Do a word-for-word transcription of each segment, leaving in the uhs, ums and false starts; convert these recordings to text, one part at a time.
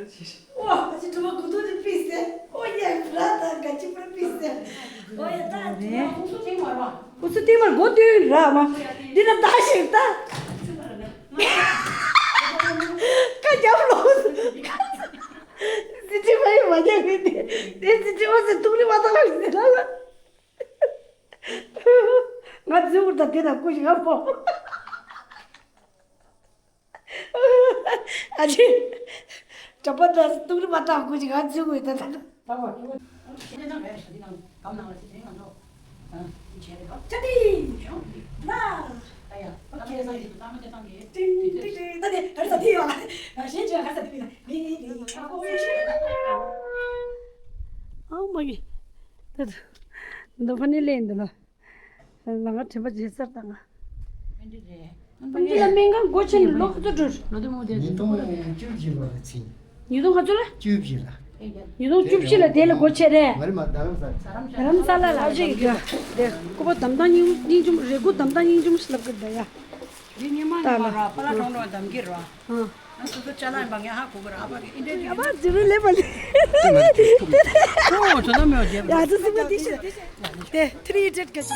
ཨོ་ཅི་གྲུ་མ་གུ་ཐུག་ཅི་པིས་ཏེ། ཨོ་ཡ་བྲ་ད་ག་ཅི་པར་པིས་ཏེ། ཨོ་ཡ་ད་ཅི་མ་ཧུ་སུ་ཏི་མ་ར། ཧུ་སུ་ཏི་མར་གོ་ཏུ་ར་མ། འདི་ན་ད་ཞིག་ད། ཀ་རྒྱབ་ལོ། སི་ཏི་མ་ཡི་མ་རྒྱབ་གི་ཏེ། ཏེ་སི་ཏི་མ་སི་ཏུག་རི་མ་ཏག་ལ་ཟེར་ལ་ལ། ང་ཛུ་ད་དེ་ན་ཀུ་ཞིག་ང་པོ། ཨ་ཅེ། གྲྭ་པ་འདྲ་སྟུག་རི་མ་བཏང་དགོས་ཀྱི་ང་ཚོའི་ངོས་ད་ད། ད་བ་ཁྱོད་ཁྱེད་ཚང་ག་ཡ་ཞི་ལི་དང་གམ་ནང་ལ་ཅི་ཚེ་ང་ཚོ་ཨ་བྱས་རེད་ད། ཅ་ཏི། ལ། ད་ཡ་ད་ཁྱེད་ཚང་གི་ད་མ་ཁྱེད་ཚང་གི་ཏིང་ཏིང་ཏིང་ཏིང་། ད་དེ་ག་རེ་ས་དེ་ཡོད་ཨ། གཞན་ཅི་ཡང་ག་རེ་ས་དེ་མིན་ན་མི་མི་མི་ཨ་ཁོ་ཨ་མ་གི། ད་ད་ཕ་ནི་ལེན་འདི་ལ། ལ་ང་དྲན་པ་བརྗེད་ཚར་དང་། ཨེ་འདྲ་རེད། ཨེ་འདྲ་ལ་སྨན་ཁང་སྒོ་ཕྱེ་ནས་ལོག་ཏུ་འགྲོ། ལོ་དུ་མོ་དེ་ཉིས་སྟོང་བཅུ་བཞི་ལོ་ལ་ཚིག་ཉིས་སྟོང་ག་ཚོད་ལ། བཅུ་བཞི་ལ། ཉིས་སྟོང་བཅུ་བཞི་ལ་དེ་ལ་སྒོ་ཕྱེ་རེད། མ་རེད་མ་རྡ་རམ་ས། རྡ་རམ་ས་ལ་ལ་ཞིག་གི་དེ་སྐུ་པ་དམ་ཐང་སྙིང་སྙིང་རྗེ་མོ་རེད། སྐུ་དམ་ཐང་སྙིང་རྗེ་མོ་ཞིག་ལབ་གི་རེད་ཡ། འདི་ཉི་མ་ཉི་མ་ར་པ་ལ་གྲོང་གྲོང་དམ་གྱི་ར། ཨ། ང་སོ་སོ་ཅ་ལག་འབང་ཡ་ཧ་གོ་གི་ར་ཨ་ཕ་གི་ཨིན་ཏྲེ་ཨ་ཕ་ཟི་རུ་ལེ་མ་ལེ། ཁོ་ཚོ་ན་མེད་བརྒྱབ། ཡ་ཚོ་སི་པ་ཏི་ཤ་ཏི་ཤ་ཏེ་ཐི་རི་ཏྲེད་ག་ཅི།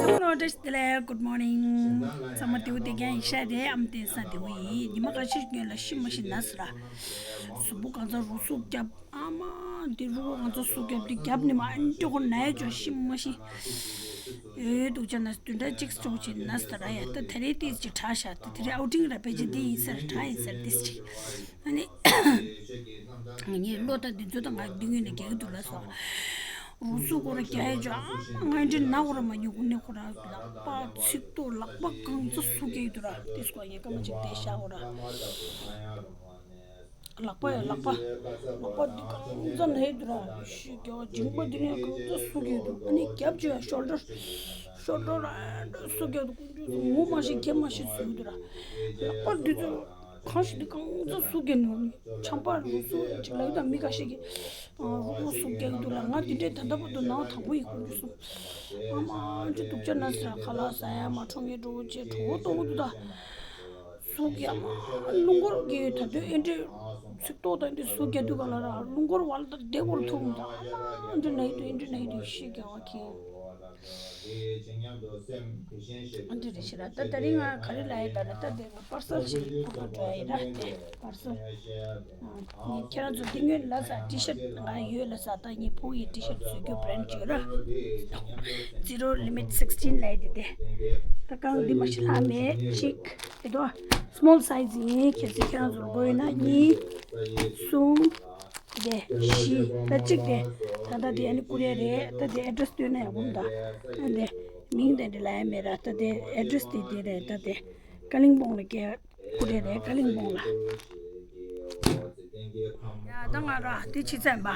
ཚང་མ་ནོ་ཏྲེ་ཤ་ཏི་ལེ། Good morning། ཚང་མ་དེའུ་དེ་གན་ཡིན་ཤ་རེད། ཨམ་ཏེ་ས་དེའུ་ཡིན། ཉི་མ་ཁ་ཤས་ཉོན་ལ་ཤི་མ་ཤི་ན་ས་ར། གཟུགས་པོ་གང་ཚ་རུ་སུ་རྒྱབ། ཨ་མ། འདི་རུ་ང་ཚོ་སུ་རྒྱབ་འདི་རྒྱབ་ནི་མ་འདི་ཁོ་ན་ཡ་ཅོ་ཤི་མ་ཤི། ཨེ་སྡུག་ཅག་ན་བདུན་ཕྲག་གཅིག་སྤྲོ་ཅི་ན་སྟ་ར་ཡ་ད་དེ་རེ་ཏིས་ཅི་ཁྲ་ཤ་ད་དེ་རེ་ཨའུ་ཊིང་ར་ཕེ་ཅི་འདི་ཡིན་ཟེར་ཁྲ་ཡིན་ཟེར་ཏིས་ཅི། ཨ་ནི་ངའི་བློ་ད་འདི་ཚོ་ད་ང་འདི་ངོས་ནས་རྒྱག་གི་འདུག་ལ་སོ། རུ་སུ་ཁོ་ར་རྒྱ་ཡ་ཅོ་ཨ་ང་འདྲི་ན་ཁོ་ར་མ་ཉུ་གུ་ནི་ཁོ་ར་ལག་པ་ཚིག་ཏོ་ལག་པ་གང་ཚ་སུ་རྒྱག་གི་འདུག་ར་ཏིས་ཁོ་ངའི་ཀ་མ་ཅིག་དེ་ཤ་ཁོ་ར། ལག་པ་ཡ་ལག་པ། ལག་པ་འདི་གང་ཙམ་ལྷས་འདུག་ར། ཤི་རྒྱག་མཇིང་པ་འདི་ནས་གང་ཙམ་སུ་གི་འདུག་ཨ་ནི་རྒྱབ་ཅོ་ཡ་ཤོལ་ཌར། ཤོལ་ཌར་ཨ་འདྲ་སུ་རྒྱག་འདུག་ཀུན་ཀྲུག་ངོ་མ་ཤེས་ཁྱེད་མ་ཤེས་སུ་འདུག་ར། ལག་པ་འདི་ཚོ་གང་ཞིག་འདི་གང་ཙམ་སུ་གི་ནུ་ཆམ་པ་རུ་སུ་ཅིག་ལ་ཡོད་དང་མི་ཁ་ཤས་ཀྱི་རུ་སུ་རྒྱག་འདུག་ལ་ང་འདི་འདྲའི་ད་ལྟ་བར་དུ་ནང་དང་པོ་ཡི་ཀུན་ཀྲུག་སུ། ཨ་མ་འདྲ་སྡུག་ཅག་ན་ས་ཁ་ལག་ཟ་ཡ་མ་འཕྲོ་ངེ་འགྲོ་བྱེད་གྲོགས་གཏོང་འདུག་ད། གཟུགས་ཡ་མ་རླུང་འཁོར་གྱི་ད་དུང་ཨེ་འདྲའི་ཚིག་ཏོག་དང་འདི་གཟུགས་རྒྱ་དུས་ག་ལ་ར་རླུང་འཁོར་བ་ལ་ད་བདེ་བོར་ཐུག་འདུག་ཨ་མ་འདྲ་ན་ཡི་དུ་ཨེ་འདྲ་ན་ཡི་དུ་ཤི་རྒྱ་བ་ཁྱི། ཨ་འདྲ་རེ་ཤི་ར་ད་ད་རིང་ང་ག་རེ་ལ་ཡི་ད་ལ་ད་དེ་ང་པར་སལ་ཞིག་ཕུར་ལ་འགྲོ་ཡ་ཡི་ར་དེ་པར་སལ། ངས་ཁྱེད་རང་ཚོ་འདི་ངོས་ལ་ས་ཊི་ཤར་ང་ཡོད་ལ་ས་ད་ངས་ཕུག་ཡི་ཊི་ཤར་བཟོ་རྒྱུ་བྷ་རན་ཌི་བྱོས་ར། Zero Limit Sixteen ལ་ཡི་དེ་དེ། ད་གང་འདི་མ་ཤི་ལྷག་མེད་ཅིག་དེ་དོ། སི་མོལ་སའི་ཛི་ཡིན། གལ་སྲིད་ཁྱེད་རང་ཚོར་དགོས་ཡོད་ན་གཉིས། གསུམ། དེ་བཞི། ད་གཅིག་དེ། ད་ད་དེ་ཨ་ནི་ཀུ་རེ་རེད། ད་དེ་ཨེ་ཌི་རེ་སི་སྟོན་ན་ཡག་པོ་མི་འདུག་ཨ་འདི་མིང་དེ་འདྲ་ལ་ཡ་མེད་ར། ད་དེ་ཨེ་ཌི་རེ་སི་དེ་དེ་རེད། ད་དེ་ཀ་ལིང་སྦོང་ལ་སྐྱེལ། ཀུ་རེ་རེད་ཀ་ལིང་སྦོང་ལ། ཡ་ད་ང་ར་དེ་ཕྱི་ཚན་པ།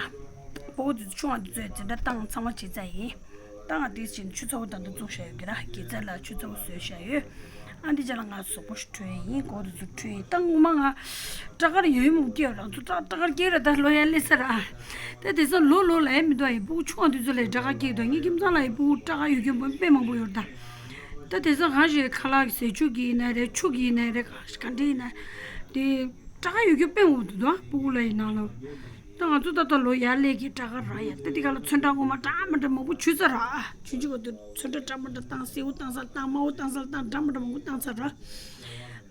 ཕྲུ་གུ་དེ་ཚོ་ཆུང་བ་དེ་ཚོས་འཛིན་གྲྭ་བཏང་ཚང་མ་ཕྱི་ཚན་ཡིན། ད་ང་དེ་ཕྱིན་ཆུ་ཚ་བོ་ད་འདི་བཙུགས་བཞག་ཡོད་ཀྱི་ར་དགེ་རྩ་ལ་ཆུ་ཚ་བོ་བཟོས་བཞག་ཡོད། ཨ་འདི་ཅག་ལ་ང་གཟུགས་པོ་ཞིག་བྲོས་ཡིན་གོ་དེ་ཚོ་བྲོས་ཡིན་ད་ངོ་མ་ང་སྐྲ་དཀར་ཡོད་མོ་སྐྱེས་རང་ཚོ་སྐྲ་སྐྲ་དཀར་སྐྱེས་ར་ད་ལོ་ཡ་ལེ་ས་ར། ད་དེ་ཚོ་ལོ་ལོ་ལ་ཡ་མི་འདུག་ཡ་ཕྲུ་གུ་ཆུང་བ་དེ་ཚོ་ལ་སྐྲ་དཀར་སྐྱེས་འདུག་ངའི་ཁྱིམ་ཚང་ལ་ཡ་ཕྲུ་གུ་སྐྲ་དཀར་ཡོད་མཁན་དཔེ་མང་པོ་ཡོད་ར་ད། ད་དེ་ཚོ་གང་ཞིག་ཁ་ལག་ཟས་བཅུད་ཀྱི་ཡིན་ན་རེད་ཆུ་གི་ཡིན་ན་རེད་གང་ཞིག་ག་འདྲ་ཡིན་ན་དེ། སྐྲ་དཀར་ཡོད་རྒྱུ་དཔེ་འོང་དུ་འདུག་ཨ་ཕྲུ་གུ་ལ་ཡིན་ནང་ལ། ད་ང་ཚོ་ད་ལྟ་ལོ་ཡར་སླེབས་ཀྱི་སྐྲ་དཀར་རག་ཡ་ད་འདི་ག་ལ་ཚོན་ཁྲ་ངོ་མ་འདྲ་མི་འདྲ་མང་པོ་བྱུགས་ཚར་ར། ཆུང་ཆུང་ག་དུས་ཚོན་ཁྲ་འདྲ་མི་འདྲ་བཏང་སེའུ་བཏང་ས་བཏང་དམར་པོ་བཏང་ས་བཏང་འདྲ་མི་འདྲ་མང་པོ་བཏང་ཚར་ར།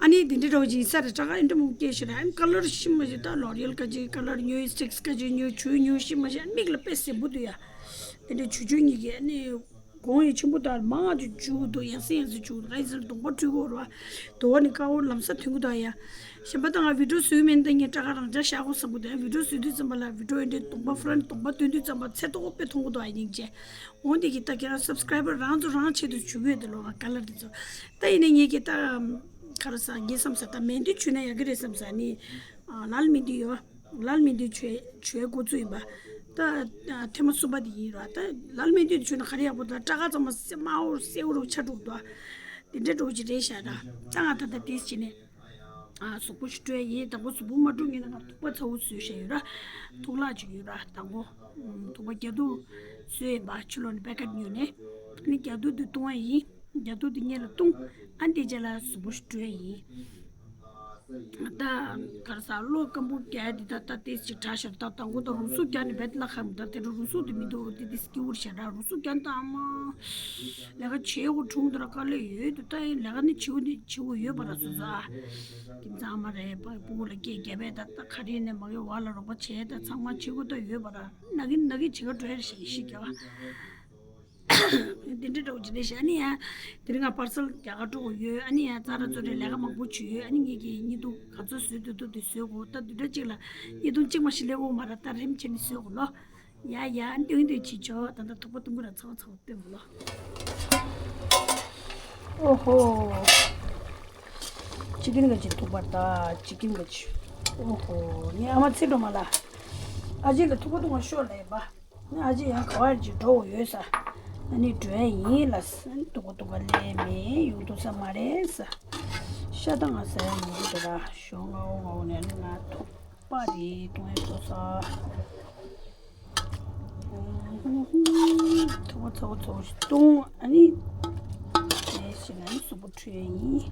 ཨ་ནི་འདི་འདྲ་འདྲ་བོ་ཅིག་ཡིན་ས་རེད་སྐྲ་དཀར་ཨེ་འདྲ་མང་པོ་སྐྱེས་ཤི་ར་ཨ་ནི་ཁ་ལར་ཤི་མ་ཤི་ད་ལོ་རི་ཡལ་ག་ཅིག་ཁ་ལར་ཉོས་སི་ཊིག་སི་ག་ཅིག་ཉོས་བྱུག་ཉོས་ཤི་མ་ཤི་ཨ་ནི་མིག་ལ་དཔེ་གཟན་པོ་འདུག་ཡ། དེ་འདྲ་བྱུག་བྱུག་གཉིས་ཀྱིས་ཨ་ནི། གོང་ཡི་ཆེན་པོ་དར་མང་ཅིག་བྱུག་འདུག་ཡང་སེ་ཡང་སེ་བྱུག་ར་ཡིན་ཟེར་གདོང་པ་འཁྲུད་གོ་ར། དོ་བ་ནི་ཀ་བོ་ལམ་སང་ཐོན་གི་འདུག་ཡ། གཞན་པ་ད་ང་བི་ཌིའོ་བཟོས་མིན་ད་ངས་སྐྲ་དཀར་རང་འཇགས་བཞག་གོ་བསམ་གི་འདུག་ཡ་བི་ཌིའོ་བཟོས་དུས་ཙམ་པ་ལ་བི་ཌིའོ་ཨེ་འདྲའི་གདོང་པ་ཧྥ་རན་གདོང་པ་སྟོན་དུས་ཙམ་པ་ཚེ་ཏོག་དཔེ་མཐོང་གི་འདུག་ཡ་སྙིང་རྗེ། འོན་ཏེ་གི་ད་ཁྱེད་རང་སབ་སི་ཀ་རའི་བར་རང་ཚོ་རང་ཆེད་དུ་བྱུག་གི་ཡོད་དེ་ལོ་ང་ཀ་ལར་དེ་ཚོ། ད་ཡིན་ནའི་ངས་ཀྱི་ད་ག་རེ་ཟ་ངས་བསམ་ས་ད་མེ་མདའ་བྱུག་ན་ཡག་གི་རེད་བསམ་ས་ནི། ལ་ལ་མེ་མདའ་ཡོད། ལ་ལ་མེ་མདའ་བྱུག་བྱུག་འགོ་བཙུགས་ཡིན་པ། ད་ཐེངས་མ་གསུམ་པ་དེ་ཡིན་ར་ད་ལ་ལ་མེ་མདའ་བྱུག་ན་ག་རེ་ཡག་པོ་ད་སྐྲ་དཀར་ཚང་མ་སེ་དམར་པོ་སེའུ་རུ་ཆ་འགྲོ་འདུག་དེ་འདྲ་འགྲོ་གི་རེད་ཤག་ད་ད་ང་ད་ལྟ་དེ་བྱས་ནས་གཟུགས་པོ་ཞིག་བཀྲུས་ཡིན། དང་པོ་གཟུགས་པོ་མ་བཀྲུས་ངེས་ན་ང་ཐུག་པ་ཚ་བོ་བཟོས་བཞག་ཡོད་ར། ཐུག་ལག་ཅིག་ཡོད་ར་དང་པོ། ཐུག་པ་རྒྱ་དུག་བཟོས་ཡིན་པ་ཕྱི་ལོགས་ནས་པེ་ཀེ་ཊི་ཉོས་ནས་ཨ་ནི་རྒྱ་དུག་དེ་བཏུང་བ་ཡིན། རྒྱ་དུག་དེ་སྔོན་ལ་བཏུང་ཨ་ནི་དེ་རྗེས་ལ་གཟུགས་པོ་ཞིག་བཀྲུས་ཡིན། ད་གར་ས་བློ་སྐམ་པོ་རྒྱག་དེ་ད་ད་ཏེས་ཅིག་དྲག་ཤར་ད་དང་པོ་ད་རུ་སུ་རྒྱག་ནས་བེད་ལ་ཁམ་ད་དེ་རུ་སུ་དེ་མི་འདུག་དེ་དེ་སྐྱིད་པོར་བྱས་ད་རུ་སུ་རྒྱག་ད་ཨ་མ་ལས་ཀ་བྱེད་དགོས་དྲུང་དུ་ར་དཀའ་ལས་ཡོད་དུ་ད་ཡིན་ལས་ཀ་ནི་བྱེད་དགོས་ནི་བྱེད་དགོས་ཡོད་པ་ར་སོ་སོ་ཨ། དེ་ཚང་མ་རེད་པ་སྤུ་གུ་ལ་སྐྱེས་རྒྱ་བས་ད་ད་ག་རེ་ནས་མ་གི་བ་ལ་རོགས་པ་བྱས་ད་ཚང་མ་བྱེད་དགོས་ད་ཡོད་པ་ར་ན་གི་ན་གི་བྱེད་ཀ་འགྲོ་ཡ་ཞིག་ཤི་རྒྱ་བ། དེ་འདྲ་འདྲ་བོ་ཅིག་རེད་ཤག་ཨ་ནི་ཡང་དེ་རིང་ང་པར་སལ་རྒྱག་ག་འགྲོ་དགོས་ཡོད། ཨ་ནི་ཡང་ཙ་ར་ཙོ་རེ་ལས་ཀ་མང་པོ་བྱོས་ཡོད། ཨ་ནི་ངེད་ཀྱིས་བརྙན་ཐུང་ག་ཚོད་བཟོས་འདོད་འདུག་དེ་བཟོས་དགོས། ད་དུས་འདྲ་གཅིག་ལ་བརྙན་ཐུང་གཅིག་མ་ཞིག་ལས་འོག་མ་ར་ད་རིམ་བྱས་ནས་བཟོས་དགོས་ལོ། ཡ་ཡ་ཨ་ནི་སྟོན་སྟོན་བྱེད་ཆོག་ད་ལྟ་ཐུག་པ་ཐུག་པ་ར་ཚ་བ་ཚ་བ་སྟོན་དགོས་ལོ། ཨོ་ཧོ། ཅི་ཀིན་ག་ཅི་ཐུག་པ་ད་ཅི་ཀིན་ག་ཅི། ཨོ་ཧོ་ངའི་ཨ་མ་ཚེ་སྒྲོལ་མ་ལ། ཨ་ཅེ་ལ་ཐུག་པ་ཐུག་པ་ཤོག་ལས་པ། ཨ་ཅེ་ཡང་ག་བར་ཅིག་འགྲོ་འོ་ཡོད་ས། ཨ་ནི་འགྲོ་ཡ་ཡིན་ལ་ས། ཏུ་གུ་ཏུ་ག་ལས་མེད་ཡོང་ཐུབ་ས་མ་རེད་ས། ཤ་ད་ང་ཟ་ཡ་ཡིན་གི་འདུག་ར་ཞོགས་ང་འོ་ང་འོ་ནས་ང་ཐུག་པ་རེད་གཏོང་ཡ་འགྲོ་ས། ཐུག་པ་ཚ་པོ་ཚ་པོ་ཞིག་གཏོང་ཨ་ནི། དེ་ཞིག་ང་ནི་གཟུགས་པོ་འཁྲུད་ཡ་ཡིན།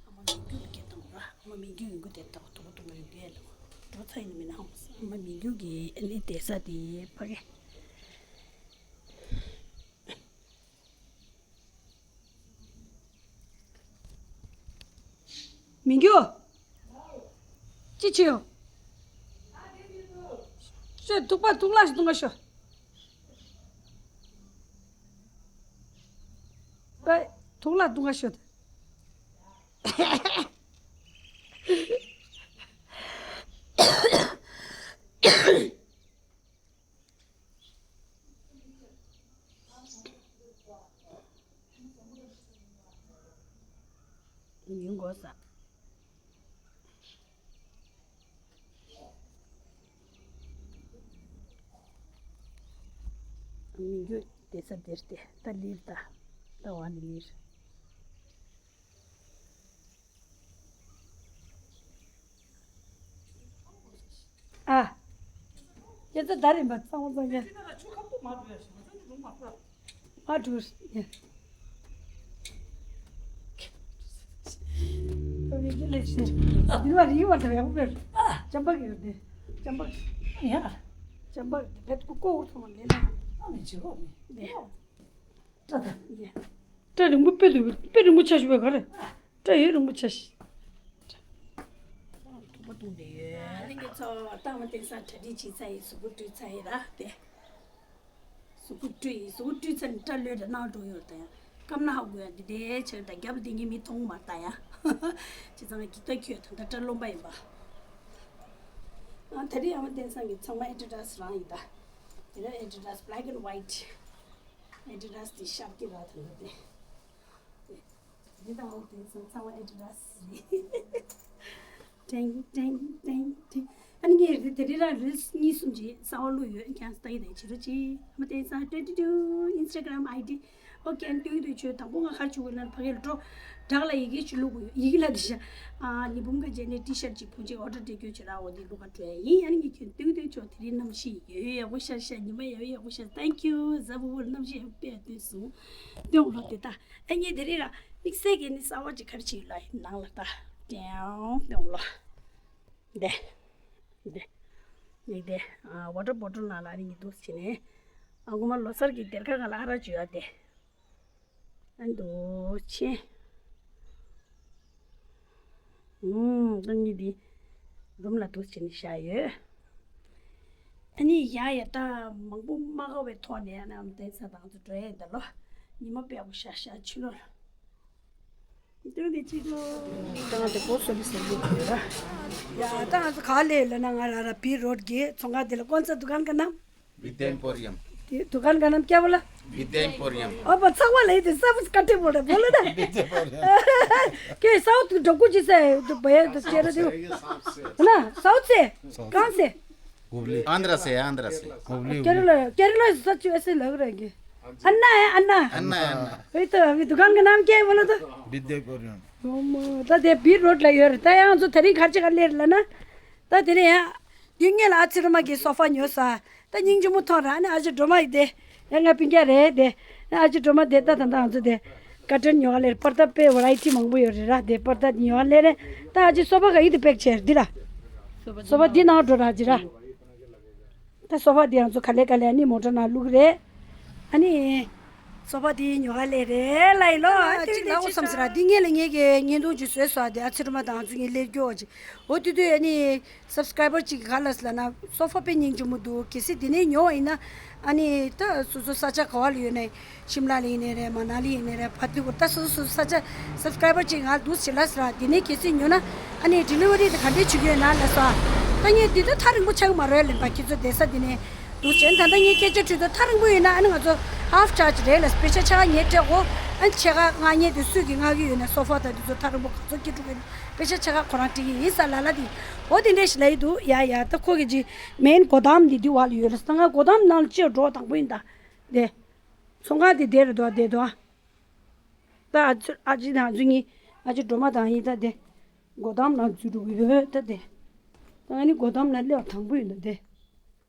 ཨ་མ་མི་རྒྱུ་ལ་སྐད་བཏང་ར་ཨ་མ་མི་རྒྱུ་ཡོང་གི་དེ་ལྟ་བུ་ཐུག་པ་ཐུག་པ་ཡོང་གི་ཡ་ལ། འགྲོ་ཚར་ཡིན་ནི་མིན་ནའང་ཨ་མ་མི་རྒྱུ་གི་ཨ་ནི་བསྡད་ས་དེ་ཕ་གི། མི་རྒྱུ། ཅི་བྱེད་ཡོང་། ཤོད་ཐུག་པ་ཐུག་ལ་ཞིག་ཐུག་ང་ཤོད། པ་ཐུག་ལ་ཐུག་ང་ཤོད། ཡིན་དགོས་ས། མི་འགྱུར་བསྡད་ས་དེར་ཏེ་ད་ལིར་ད་ད་བ་ནི་ལིར། ཨ། ཁྱེད་ཚོ་ད་རིང་པ་ཚང་མ་ཚང་མ། ཨ་འགྲོ། ད་མི་ཁྱེད་ལས་ཤེས། འདི་བ་རིག་བ་དང་ཡག་པོ་བྱས། ཅམ་པ་གི་ཡོད་དེ། ཅམ་པ། ཡ། ཅམ་པ་དེ་བེད་ཀུ་ཀོ་འུར་ཐོང་ལེ་ལ། ཨ་མི་བྱེད་རོགས་མི། ནས། སྐྲ་ད། སྐྲ་རིང་པོ་དཔེ་འདུག་དཔེ་རིང་པོ་ཆ་ཞིག་པའི་ག་རེ། སྐྲ་ཡོད་རིང་པོ་ཆ་ཞིག་ཐུག་པ་བཏུང་བསྡད་ཡོད། ལྷན་རྒྱས་ཚོ་ལྟ་བ་བསྟན་ས་གྲ་སྒྲིག་བྱས་ཚར་ཡིན། གཟུགས་པོ་བཀྲུས་ཚར་ཡིན་ར་དེ། གཟུགས་པོ་བཀྲུས་ཡིན། གཟུགས་པོ་བཀྲུས་ཚར་ནས་སྐྲ་ལོས་འདྲ་ནང་འགྲོ་ཡོད་དང་ཡང་སྐམ་ན་ཧ་གོ་ཡ་འདི་འདྲའི་ཆེར་དང་རྒྱབ་ལ་བསྡད་མཁན་མི་མཐོང་མ་ད་ཡ། བྱས་ཙང་གི་ད་ཁྱོད་ད་ལྟ་སྐྲ་ལོམ་པ་ཡིན་པ། ཨ་ད་རེས་ཨ་མ་བསྟན་ས་གི་ཚང་མ་ཨེ་ཌི་ཌ་སི་རང་ཡིན་ད། དེ་ནས་ཨེ་ཌི་ཌ་སི་black and white། ཨེ་ཌི་ཌ་སི་དེ་ཤར་གི་ར་ད་ལྟ་དེ། དེ་དང་འོག་དེ་ཚང་ཚང་མ་ཨེ་ཌི་ཌ་སི་རེད། ཀྲེང་ཀྲེང་ཀྲེང་ཀྲེང་། ཨ་ནི་ངས་རེད་དེ་རེད་ར་རིལ་སི་གཉིས་གསུམ་ཅིག་གསར་པ་བླུགས་ཡོད། ཁྱེད་རང་ལྟ་གི་དང་བྱེད་རོགས་གྱིས། ཨ་མ་བསྟན་ས་twenty two Instagram ID། ཨོ་ཀེ། ཨ་ནི་སྟོན་གྱི་འདུག་ཁྱོད་དང་པོ་ང་ག་རེ་བྱེད་དགོས་ལབ་ན་ཕ་གིར་འགྲོ། བྲག་ལ་ཡི་གེ་ཅིག་བླུགས་དགོས་ཡོད། ཡི་གེ་ལ་འདི་ཤ། ཨ་ནི་འབུམ་ག་བྱས་ནས་ཊི་ཤར་ཊི་ཅིག་བུ་ཅིག་ཨོ་ཌར་སྤྲད་རྒྱུ་བྱེད་ར། འོ་འདི་བླུགས་ག་འགྲོ་ཡ་ཡིན། ཨ་ནི་ངས་ཁྱོད་སྟོན་གྱི་འདུག་ཁྱོད་དེ་རིང་གནམ་གཤིས་ཡོད་ཡོད་ཡག་པོ་ཤར་ཤར། ཉི་མ་ཡོད་ཡོད་ཡག་པོ་ཤར། Thank you། གཟའ་ཕུར་བུར་གནམ་གཤིས་ཡག་པོ་དཔེ་སྟོན་སོང་། སྟོན་ལོ་དེ་ད། ཨ་ངས་དེ་རིང་ར་དམིགས་བསལ་གྱི་ནི་གསར་པ་ཅིག་ག་རེ་བྱེད་ཡོད་ལ་ནང་ལ་ད། ཀྲེང་སྟོན་ལོ། འདི། འདི། འདི། ཨ། ཝ་ཊར་བོ་ཊལ་ནང་ལ་ཨ་ནི་འདུག་བྱས་ནས། ཨ་ཁུ་མ་ལོ་གསར་གྱི་སྡེར་ཁ་སྒང་ལ་ཨ་རག་བཅུག་ཡ་དེ། ཨ་འདུག་ཆེ། ཨུམ། ད་ངས་འདི་རུམ་ལ་འདུག་བྱས་ནས་བཞག་ཡོད། ཨ་ནི་ཡ་ཡ་ད་མང་པོ་མ་དགའ་བའི་ཐོག་ནས་ཨ་ནི་ཨ་མ་བསྟན་ས་དང་ཚོ་འགྲོ་ཡས་འདི་ལོ། ཉི་མ་དཔེ་ཡག་པོ་ཤར་ཤར་ཕྱི་ལོ། ད་ང་དེ་པོ་སོ་ལི་ཟེར་གྱི་ཡོད་ར། ཡ་ད་ང་ཚོ་ག་ལས་ལབ་ན་ང་ར་ར་བི་རོཌ་གི་ཚོང་ཁང་དེ་ལ། कौन सा दुकान का नाम? विद्या एम्पोरियम। ये दुकान का नाम क्या बोला? विद्या एम्पोरियम। अब अच्छा वाला है, तो सब इकट्ठे बोल रहे, बोलो ना। विद्या एम्पोरियम। के साउथ डोकू जैसा है तो भैया, तो चेहरा देखो। है ना, साउथ से? कहाँ से? हुबली। आंध्रा से है, आंध्रा से। हुबली, केरला, केरला से सच ऐसे लग रहा है कि अन्ना है, अन्ना। अन्ना है, अन्ना। वही तो, अभी दुकान का नाम क्या है बोलो तो? विद्या एम्पोरियम। ད་དེ་བི་རོཌ་ལ་ཡོད་རེད། ད་ཡང་ཚོ་དེ་རིང་གར་ཅིག་ག་ལེར་ལ་ན། ད་དེ་རིང་ཡང་དེ་ངེད་ལ་ཨ་ཚེ་རིང་མ་གི་སོ་ཕ་ཉོས་ས། ད་སྙིང་རྗེ་མོ་མཐོང་ར། ཨ་ནི་ཨ་ཅེ་སྒྲོལ་མ་ཡི་དེ་ཡང་ང་སྤུན་ཀྱག་རེད་དེ། ཨ་ཅེ་སྒྲོལ་མ་དེ་ད་ད་ད་ང་ཚོ་དེ་ ཀར་ཊན་ཉོ་ག་སླེབས་རེད། པར་ཏ་དཔེ་ཝ་རའི་ཊི་མང་པོ་ཡོད་རེད་ར། དེ་པར་ཏ་ཉོ་ག་སླེབས་རེད། ད་ཨ་ཅེ་སོ་ཕ་ག་ཡི་དེ་པེག་བྱས་རེད་འདི་ར། སོ་ཕ་འདི་ནང་འགྲོ་ར་ཅི་ར། ད་སོ་ཕ་འདི་ང་ཚོ་ག་ལེ་ག་ལེ་ཨ་ནི་མོ་ཊ་ནང་བླུགས་རེད། ཨ་ནི། སོ་ཕ་འདི་ཉོ་ག་སླེབས་རེད་ལ་ཡི་ལོ། ཨ་ཅིག་ལ་འོ་བསམ་ཟེར་ར། འདི་ངེད་ལ་ངེད་ཀྱི་བརྙན་ཐུང་ཅིག་བཟོས་སོ། ཨ་དེ་ཨ་ཚེ་རི་མ་དང་ང་ཚོ་གཉིས་སླེབས་རྒྱུ་ཅིག་འོ་དུས་དུས་ཨ་ནི། སབ་སི་ཀ་རའི་བར་གཅིག་གིས་ག་ལབ་ཟེར་ལབ་ན་སོ་ཕ་དཔེ་སྙིང་རྗེ་མོ་འདུག་གལ་སྲིད་འདི་ནས་ཉོ་བ་ཡིན་ན། ཨ་ནི་ད་སོ་སོ་ས་ཆ་ག་བ་ལ་ཡོད་ནའི་ཤིམ་ལ་ལ་ཡིན་ནའི་རེད། མ་ན་ལི་ཡིན་ནའི་རེད། བ་ལྡི་གུར། ད་སོ་སོ་སོ་སོ་ས་ཆ་སབ་སི་ཀ་རའི་བར་གཅིག་ང་འདུག་ཟེར་ལབ་ཟེར་ར། འདི་ནས་གལ་སྲིད་ཉོ་ན་ཨ་ནི་ཌི་ལི་ཝ་རི་དེ་ག་འདྲས་བྱེད་ཀྱི་ཡོད་ན་ལབ་སོང་། ད་ངས་འདི་ད་ཐག་རིང་པོ་ཆགས་ཀྱི་མ་རེད་ལབ་པ། ཁྱེད་ཚོ་བསྡད་ས་འདི་ནས་འདུག་བྱས། ད་ལྟ་ངས་སྐད་ཆ་དྲིས་དུས་ཐག་རིང་པོ་ཡོད་ན་ཨ་ནི་ང་ཚོ་ཧབ་ཆར་ཇི་རེད་ལབ། པེ་ཤ་ཕྱེད་ཀ་ངས་སྤྲད་གོ་ཨ་ནི་ཕྱེད་ཀ་མངགས་མཁན་དེ་སུས་ཀྱིས་མངགས་ཀྱི་ཡོད་ན་སོ་ཕ་དང་འདི་ཚོ་ཐག་རིང་པོ་ག་ཚོད་སྐྱིད་འགྲོ་གི་ཡོད་ན། པེ་ཤ་ཕྱེད་ཀ་ཁོ་རང་སྤྲད་ཀྱི་ཡིན་ས་ལ་ལ་དེ། འོ་དེ་འདྲས་ཞིག་ལབ་ཀྱི་འདུག་ཡ་ཡ། ད་ཁོ་གི་ཅི་མེན་གོ་དམ་འདི་འདི་བ་ལ་ཡོད་ལ། ད་ང་གོ་དམ་ནང་ལ་ཅིག་འགྲོ་དང་པོ་ཡིན་ད། དེ། ཚོང་ཁང་དེ་དེ་རེད་དོ། དེ་དོ། ད་ཨ་ཅེ་ཨ་ཅེ་དང་ཨ་ཅེ་གཉིས། ཨ་ཅེ་སྒྲོལ་མ་དང་ཡིན་ད་དེ། གོ་དམ་ནང་འཛུལ་འགྲོ་གི་ཡོད་ད་དེ། ད་ང་ནི་གོ་དམ་ནང་སླེབས་དང་པོ་ཡིན་ད་དེ།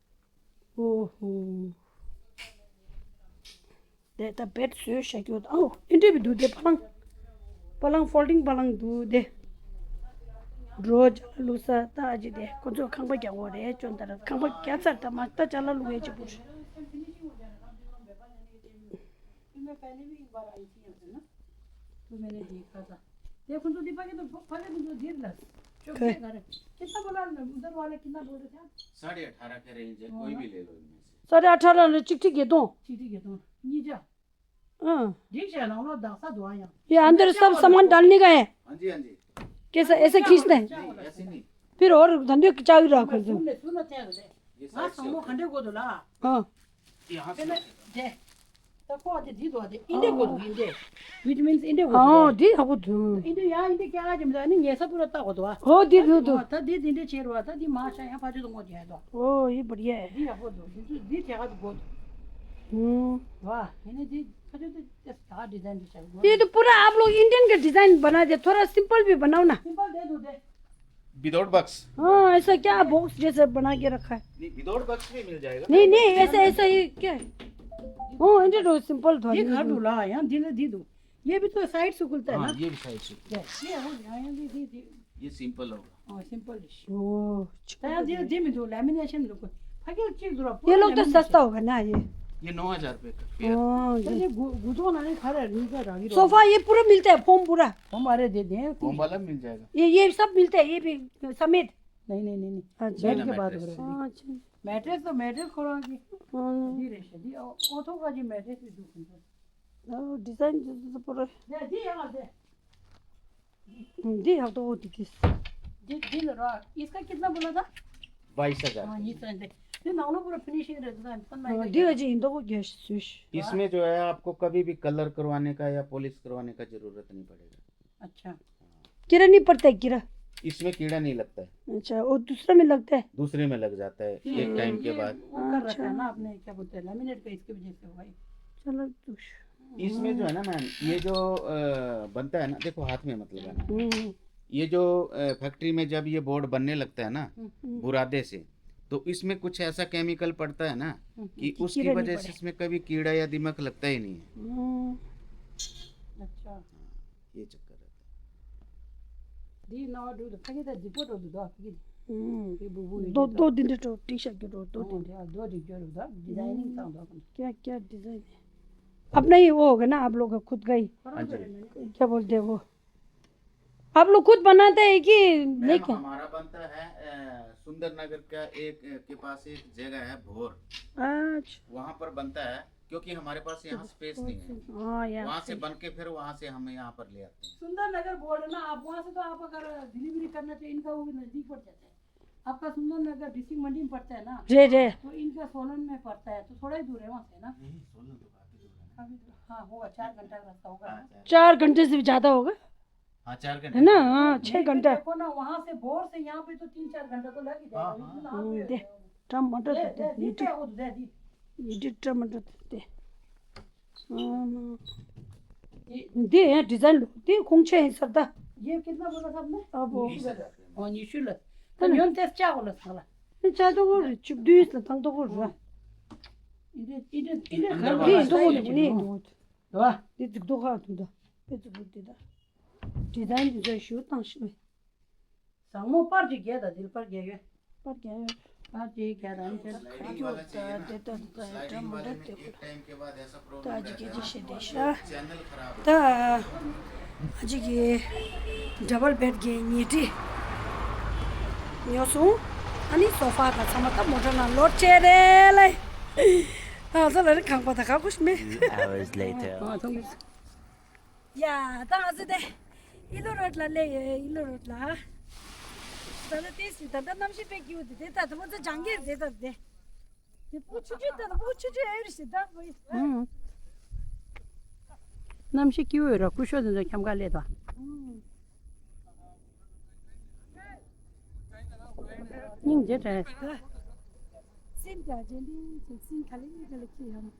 ཨོ་ཧོ། དེ་ད་བེད་བཟོས་བཞག་རྒྱུ་དང་། ཨོ་ཨེ་འདྲས་པའི་འདུག་དེ་པ་ལང་། པ་ལང་ཕོལ་ཌིང་པ་ལང་འདུག་དེ། འགྲོ་ཅ་ལག་བླུགས་ས། ད་ཨ་ཅེ་དེ་ཁོ་ཚོས་ཁང་པ་རྒྱག་དགོས་རེད། ཅོན་ད་ར་ཁང་པ་རྒྱག་ཚར། ད་མ་ད་ཅ་ལག་བླུགས་ཡས་ཅིག་པུ་རེད། तो मैंने देखा था। देखो तो दीपा के तो पहले तो दे दिला। जो के घर कितना बोला ना, उधर वाला कितना बोल रहे थे आप? साढ़े अठारह कह रहे हैं, कोई भी ले लो इनमें से। साढ़े अठारह ले चिट्ठी के दो। चिट्ठी के दो। ये जा। हाँ। ठीक है ना, वो दासा दो आया। ये अंदर सब सामान डालने का है। हाँ जी, हाँ जी। कैसा, ऐसे खींचना है? नहीं, ऐसे नहीं। फिर और धंधे की चाबी रखो तुम। सुन ले, सुन ले, क्या होता है? ये हाँ, साइड से समूह होता है। खंडे को दो ला। हाँ। यहाँ से। पहले दे। ད་ཁོ་དེ་འདི་འདུག་དེ་ཨིན་ཏེ་གོ་འདུག་ཨིན་ཏེ། ཝི་ཊ་མིན་ཨིན་ཏེ་གོ་འདུག་ཨོ་དེ་ཡག་པོ་འདུག་ཨིན་ཏེ་ཡང་ཨིན་ཏེ་ཀྱ་ཅམ་ད་ནི་ཉལ་ས་པུ་ར་ལྟ་གོ་འདུག་ཨོ་དེ་འདུག་འདུག་ད་དེ་འདི་འདྲ་བྱེད་རོགས། ད་དེ་མ་ཤ་ཡང་ཕ་ཆུ་དང་ངོ་རྒྱལ་འདུག་ཨོ་ཡི་བར་ཡེ། དེ་ཡག་པོ་འདུག་དེ་ཚོ་དེ་ཐད་ཀར་དུ་གོ་འདུག་ཨུམ། ཝ་ཡིན་ནི་དེ་ཕ་ཆུ་དེ་དེ་ད་ཌི་ཛའིན་དེ་བྱ་དགོས། ये तो पूरा आप लोग इंडियन के डिजाइन बना दे, थोड़ा सिंपल भी बनाओ ना। सिंपल दे दो दे। Without box. हाँ, ऐसा क्या बॉक्स जैसे बना के रखा है? नहीं, विदाउट बॉक्स भी मिल जाएगा। नहीं, नहीं, ऐसा, ऐसा ही क्या है? हाँ, इंडियन और सिंपल तो है। ये घर डोला है, यहाँ दिल दी दो। ये भी तो साइड से खुलता है हाँ, ना? ये भी साइड से खुलता है। ये हो गया, यहाँ ये, ये, ये। ये सिंपल होगा। हाँ, सिंपल डिश। ओ, हाँ, ये, ये में दो, लेमिनेशन लोग। भाग्य चीज दो, ये लोग तो लेमिनेशन। सस्ता होगा ना, ये? ये नौ हज़ार रुपये का पेयर। हाँ, तो ये ये गु-, गुदो ना नहीं खा रहा है, नहीं खा रहा, ये सोफा ये पूरा मिलता है, फोम पूरा? फोम वाले दे दें, फोम वाला मिल जाएगा। ये, ये सब मिलता है, ये भी समेत? नहीं, नहीं, नहीं, नहीं। अच्छा। बेड के बाद हो रहा है। हाँ, अच्छा। मैट्रेस तो मैट्रेस खोला जी। हाँ। जी रे, जी, ओ, ओ तो का जी मैट्रेस भी दो। ओ, डिजाइन तो, तो पूरा। दे, जी, यहाँ दे। हम्म, दी, हाँ, तो वो दिखिस। जी, जी, लो, इसका कितना बोला था? बाईस हज़ार। हाँ, ये तो दे। ये नाम पूरा फिनिशिंग रहता है, हाँ, दी, जी, इन दो को गैस स्विच। इसमें जो है, आपको कभी भी कलर करवाने का या पॉलिश करवाने का जरूरत नहीं पड़ेगा। अच्छा। कीड़ा नहीं पड़ता है, कीड़ा? इसमें कीड़ा नहीं लगता है। अच्छा, वो दूसरा में लगता है? दूसरे में लग जाता है, ये, एक टाइम के ये बाद। वो कर रखा है अच्छा। ना आपने, क्या बोलते हैं, लेमिनेट का, इसकी वजह से हुआ है। चलो, तो श- इसमें जो है ना मैम, ये जो, अ, बनता है ना, देखो हाथ में मत लगाना। हम्म। ये जो, अ, फैक्ट्री में जब ये बोर्ड बनने लगता है ना, हम्म। बुरादे से, तो इसमें कुछ ऐसा केमिकल पड़ता है ना हम्म। कि कि उसकी कीड़ा नहीं वजह से पड़े। इसमें कभी कीड़ा या दीमक लगता ही नहीं है। हम्म। अच्छा। ये चक्कर रहता है। दी ना डू तो खगे दा दिपो तो दो खगे। हम्म। ये बुबू ये दो, दो। दो दिन तो टी शर्ट के दो, दो दिन। हाँ, दो दिन जो दो, डिजाइनिंग हम्म। का दो। क्या, क्या डिजाइन है? अपना ही वो होगा ना, आप लोग का खुद का ही। हाँ जी। क्या बोलते हैं वो? आप लोग खुद बनाते हैं कि मैम, लेके? हमारा बनता है, अ, सुंदर नगर का एक, अ, के पास एक जगह है भोर। अच्छा। वहाँ पर बनता है, क्योंकि हमारे पास यहाँ स्पेस नहीं है। हाँ, यहाँ वहाँ से पे। बन के फिर वहाँ से हम यहाँ पर ले आते हैं। सुंदर नगर बोर्ड है ना, आप वहाँ से तो आप अगर डिलीवरी करना चाहिए, इनका वो भी नजदीक पड़ जाता है। आपका सुंदर नगर डिस्ट्रिक्ट मंडी में पड़ता है ना, रे, रे। तो इनका सोलन में पड़ता है, तो थोड़ा ही दूर है वहाँ से ना। नहीं, सोलन तो काफी दूर है। काफी दूर, हाँ, होगा, चार घंटा का रास्ता होगा हाँ, ना। चार चार घंटे से भी ज्यादा होगा। हाँ, चार घंटे है ना? से हाँ, ज्यादा। छह घंटा। देखो ना, वहाँ से भोर से यहाँ पे तो तीन चार घंटा तो लग ही जाएगा, हाँ, लेकिन हाँ। आप हम्म, दे, टमाटर दे, तो दे, दे, दे, दे, दे, वो दे, दे। ये दे, टमाटर तो दे। हाँ, ये दे, ये डिजाइन लो, दे, कौन सा है सरदा? ये कितना बोला था आपने? अब वो बीस हज़ार। हाँ, ये शुरू। तो न्यून तेज क्या बोला साला? ये चाहे तो वो चुप दूस ना, तंग तो वो रहा। इधर, इधर, इधर अंदर घर वाला दे, तो वो साइड नहीं, है। नहीं, वो। वाह। ये दिख दो खा तू दा। དཔེ་མཛེས་པོ་འདི་ད། ཌི་ཛའིན་འདི་ཚོ་ཞུ་བཏང་ཤི་མེད། བཟང་མོ་པར་ཅིག་རྒྱག་དང་འདིར་པར་རྒྱག་ཡོད། པར་རྒྱག་ཡོད། པར་ཅིག་རྒྱག་དང་འདིར། ཁ་རྒྱུག་དང་དེ་ལྟ་དེ་ལྟ་འདྲ་མི་འདྲ་དེ་ཁུར། ད་ཨ་ཅིག་སྐད་ཆ་བཤད་བསྡད་ཤག་ད་ཨ་ཅིག་གི་ཌབ་བལ་བེཌ་གི་ཉལ་ཁྲི་ཉོ་སོང་། ཨ་ནི་སོ་ཕ་དང་ཚང་མ་ད་མོ་ཊ་ནང་ལོཌ་བྱས་རེད་ལེ། ཨ་ཚ་ལ་རི་ཁང་པ་དང་ཁ་ཁུ་ཤི་མེད། Two hours later. ཨ་ཐོང་གི། ཡ་ད་ང་ཚོ་དེ་ཨི་ལོ་རོཌ་ལ་སླེབས་ཡོད། ཨི་ལོ་རོཌ་ལ། ད་ལྟ་ཏེ་སི་ད་ལྟ་གནམ་གཤིས་དཔེ་སྐྱིད་པོ་འདུག་དེ་ད་ད་ལྟ་ང་ཚོ་ལྗང་ཁེར་དེ་ད་དེ། དེ་སྤུ་ཆུང་ཆུང་ད་ལྟ་སྤུ་ཆུང་ཆུང་ཨེ་རེད་ཞེ་ད་བོ་ཡི། ཨང་། གནམ་གཤིས་སྐྱིད་པོ་ཡོད་ར། སྐུ་ཞབས་དེ་ཚོ་འཁྱམ་ག་སླེབས་དོ། ཨང་། སྙིང་རྗེ་དྲན། སེམས་ཀྱང་རྗེ་འདི་ཚོ་སེམས་ག་ལེ་ག་ལེ་ཁྱེད་ཡང་།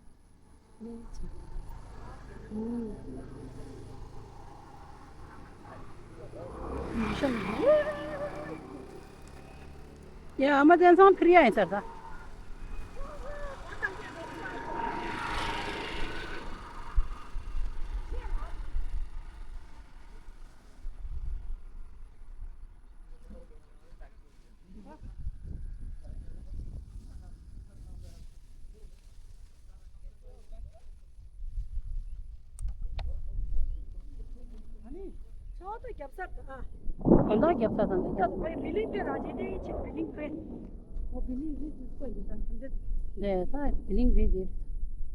ཡ་ཨ་མ་བསྟན་སང་ཕིར་ཡ་ཡིན་ཟེར་ད། ཨ་ནི་ཆར་པ་རྒྱབ་ས་དང་། དགོང་དག་རྒྱབ་ས་དང་འདི་རྒྱབ། ད་དུང་བི་ལིང་དེ་རང་བཞིན་དེ་ཡིན་ཕྱིར་བི་ལིང་དཔེ། འོ་བི་ལིང་རི་དུ་སྐོར་ཡོད་དང་འདི། ལས་ད་བི་ལིང་རི་དེ།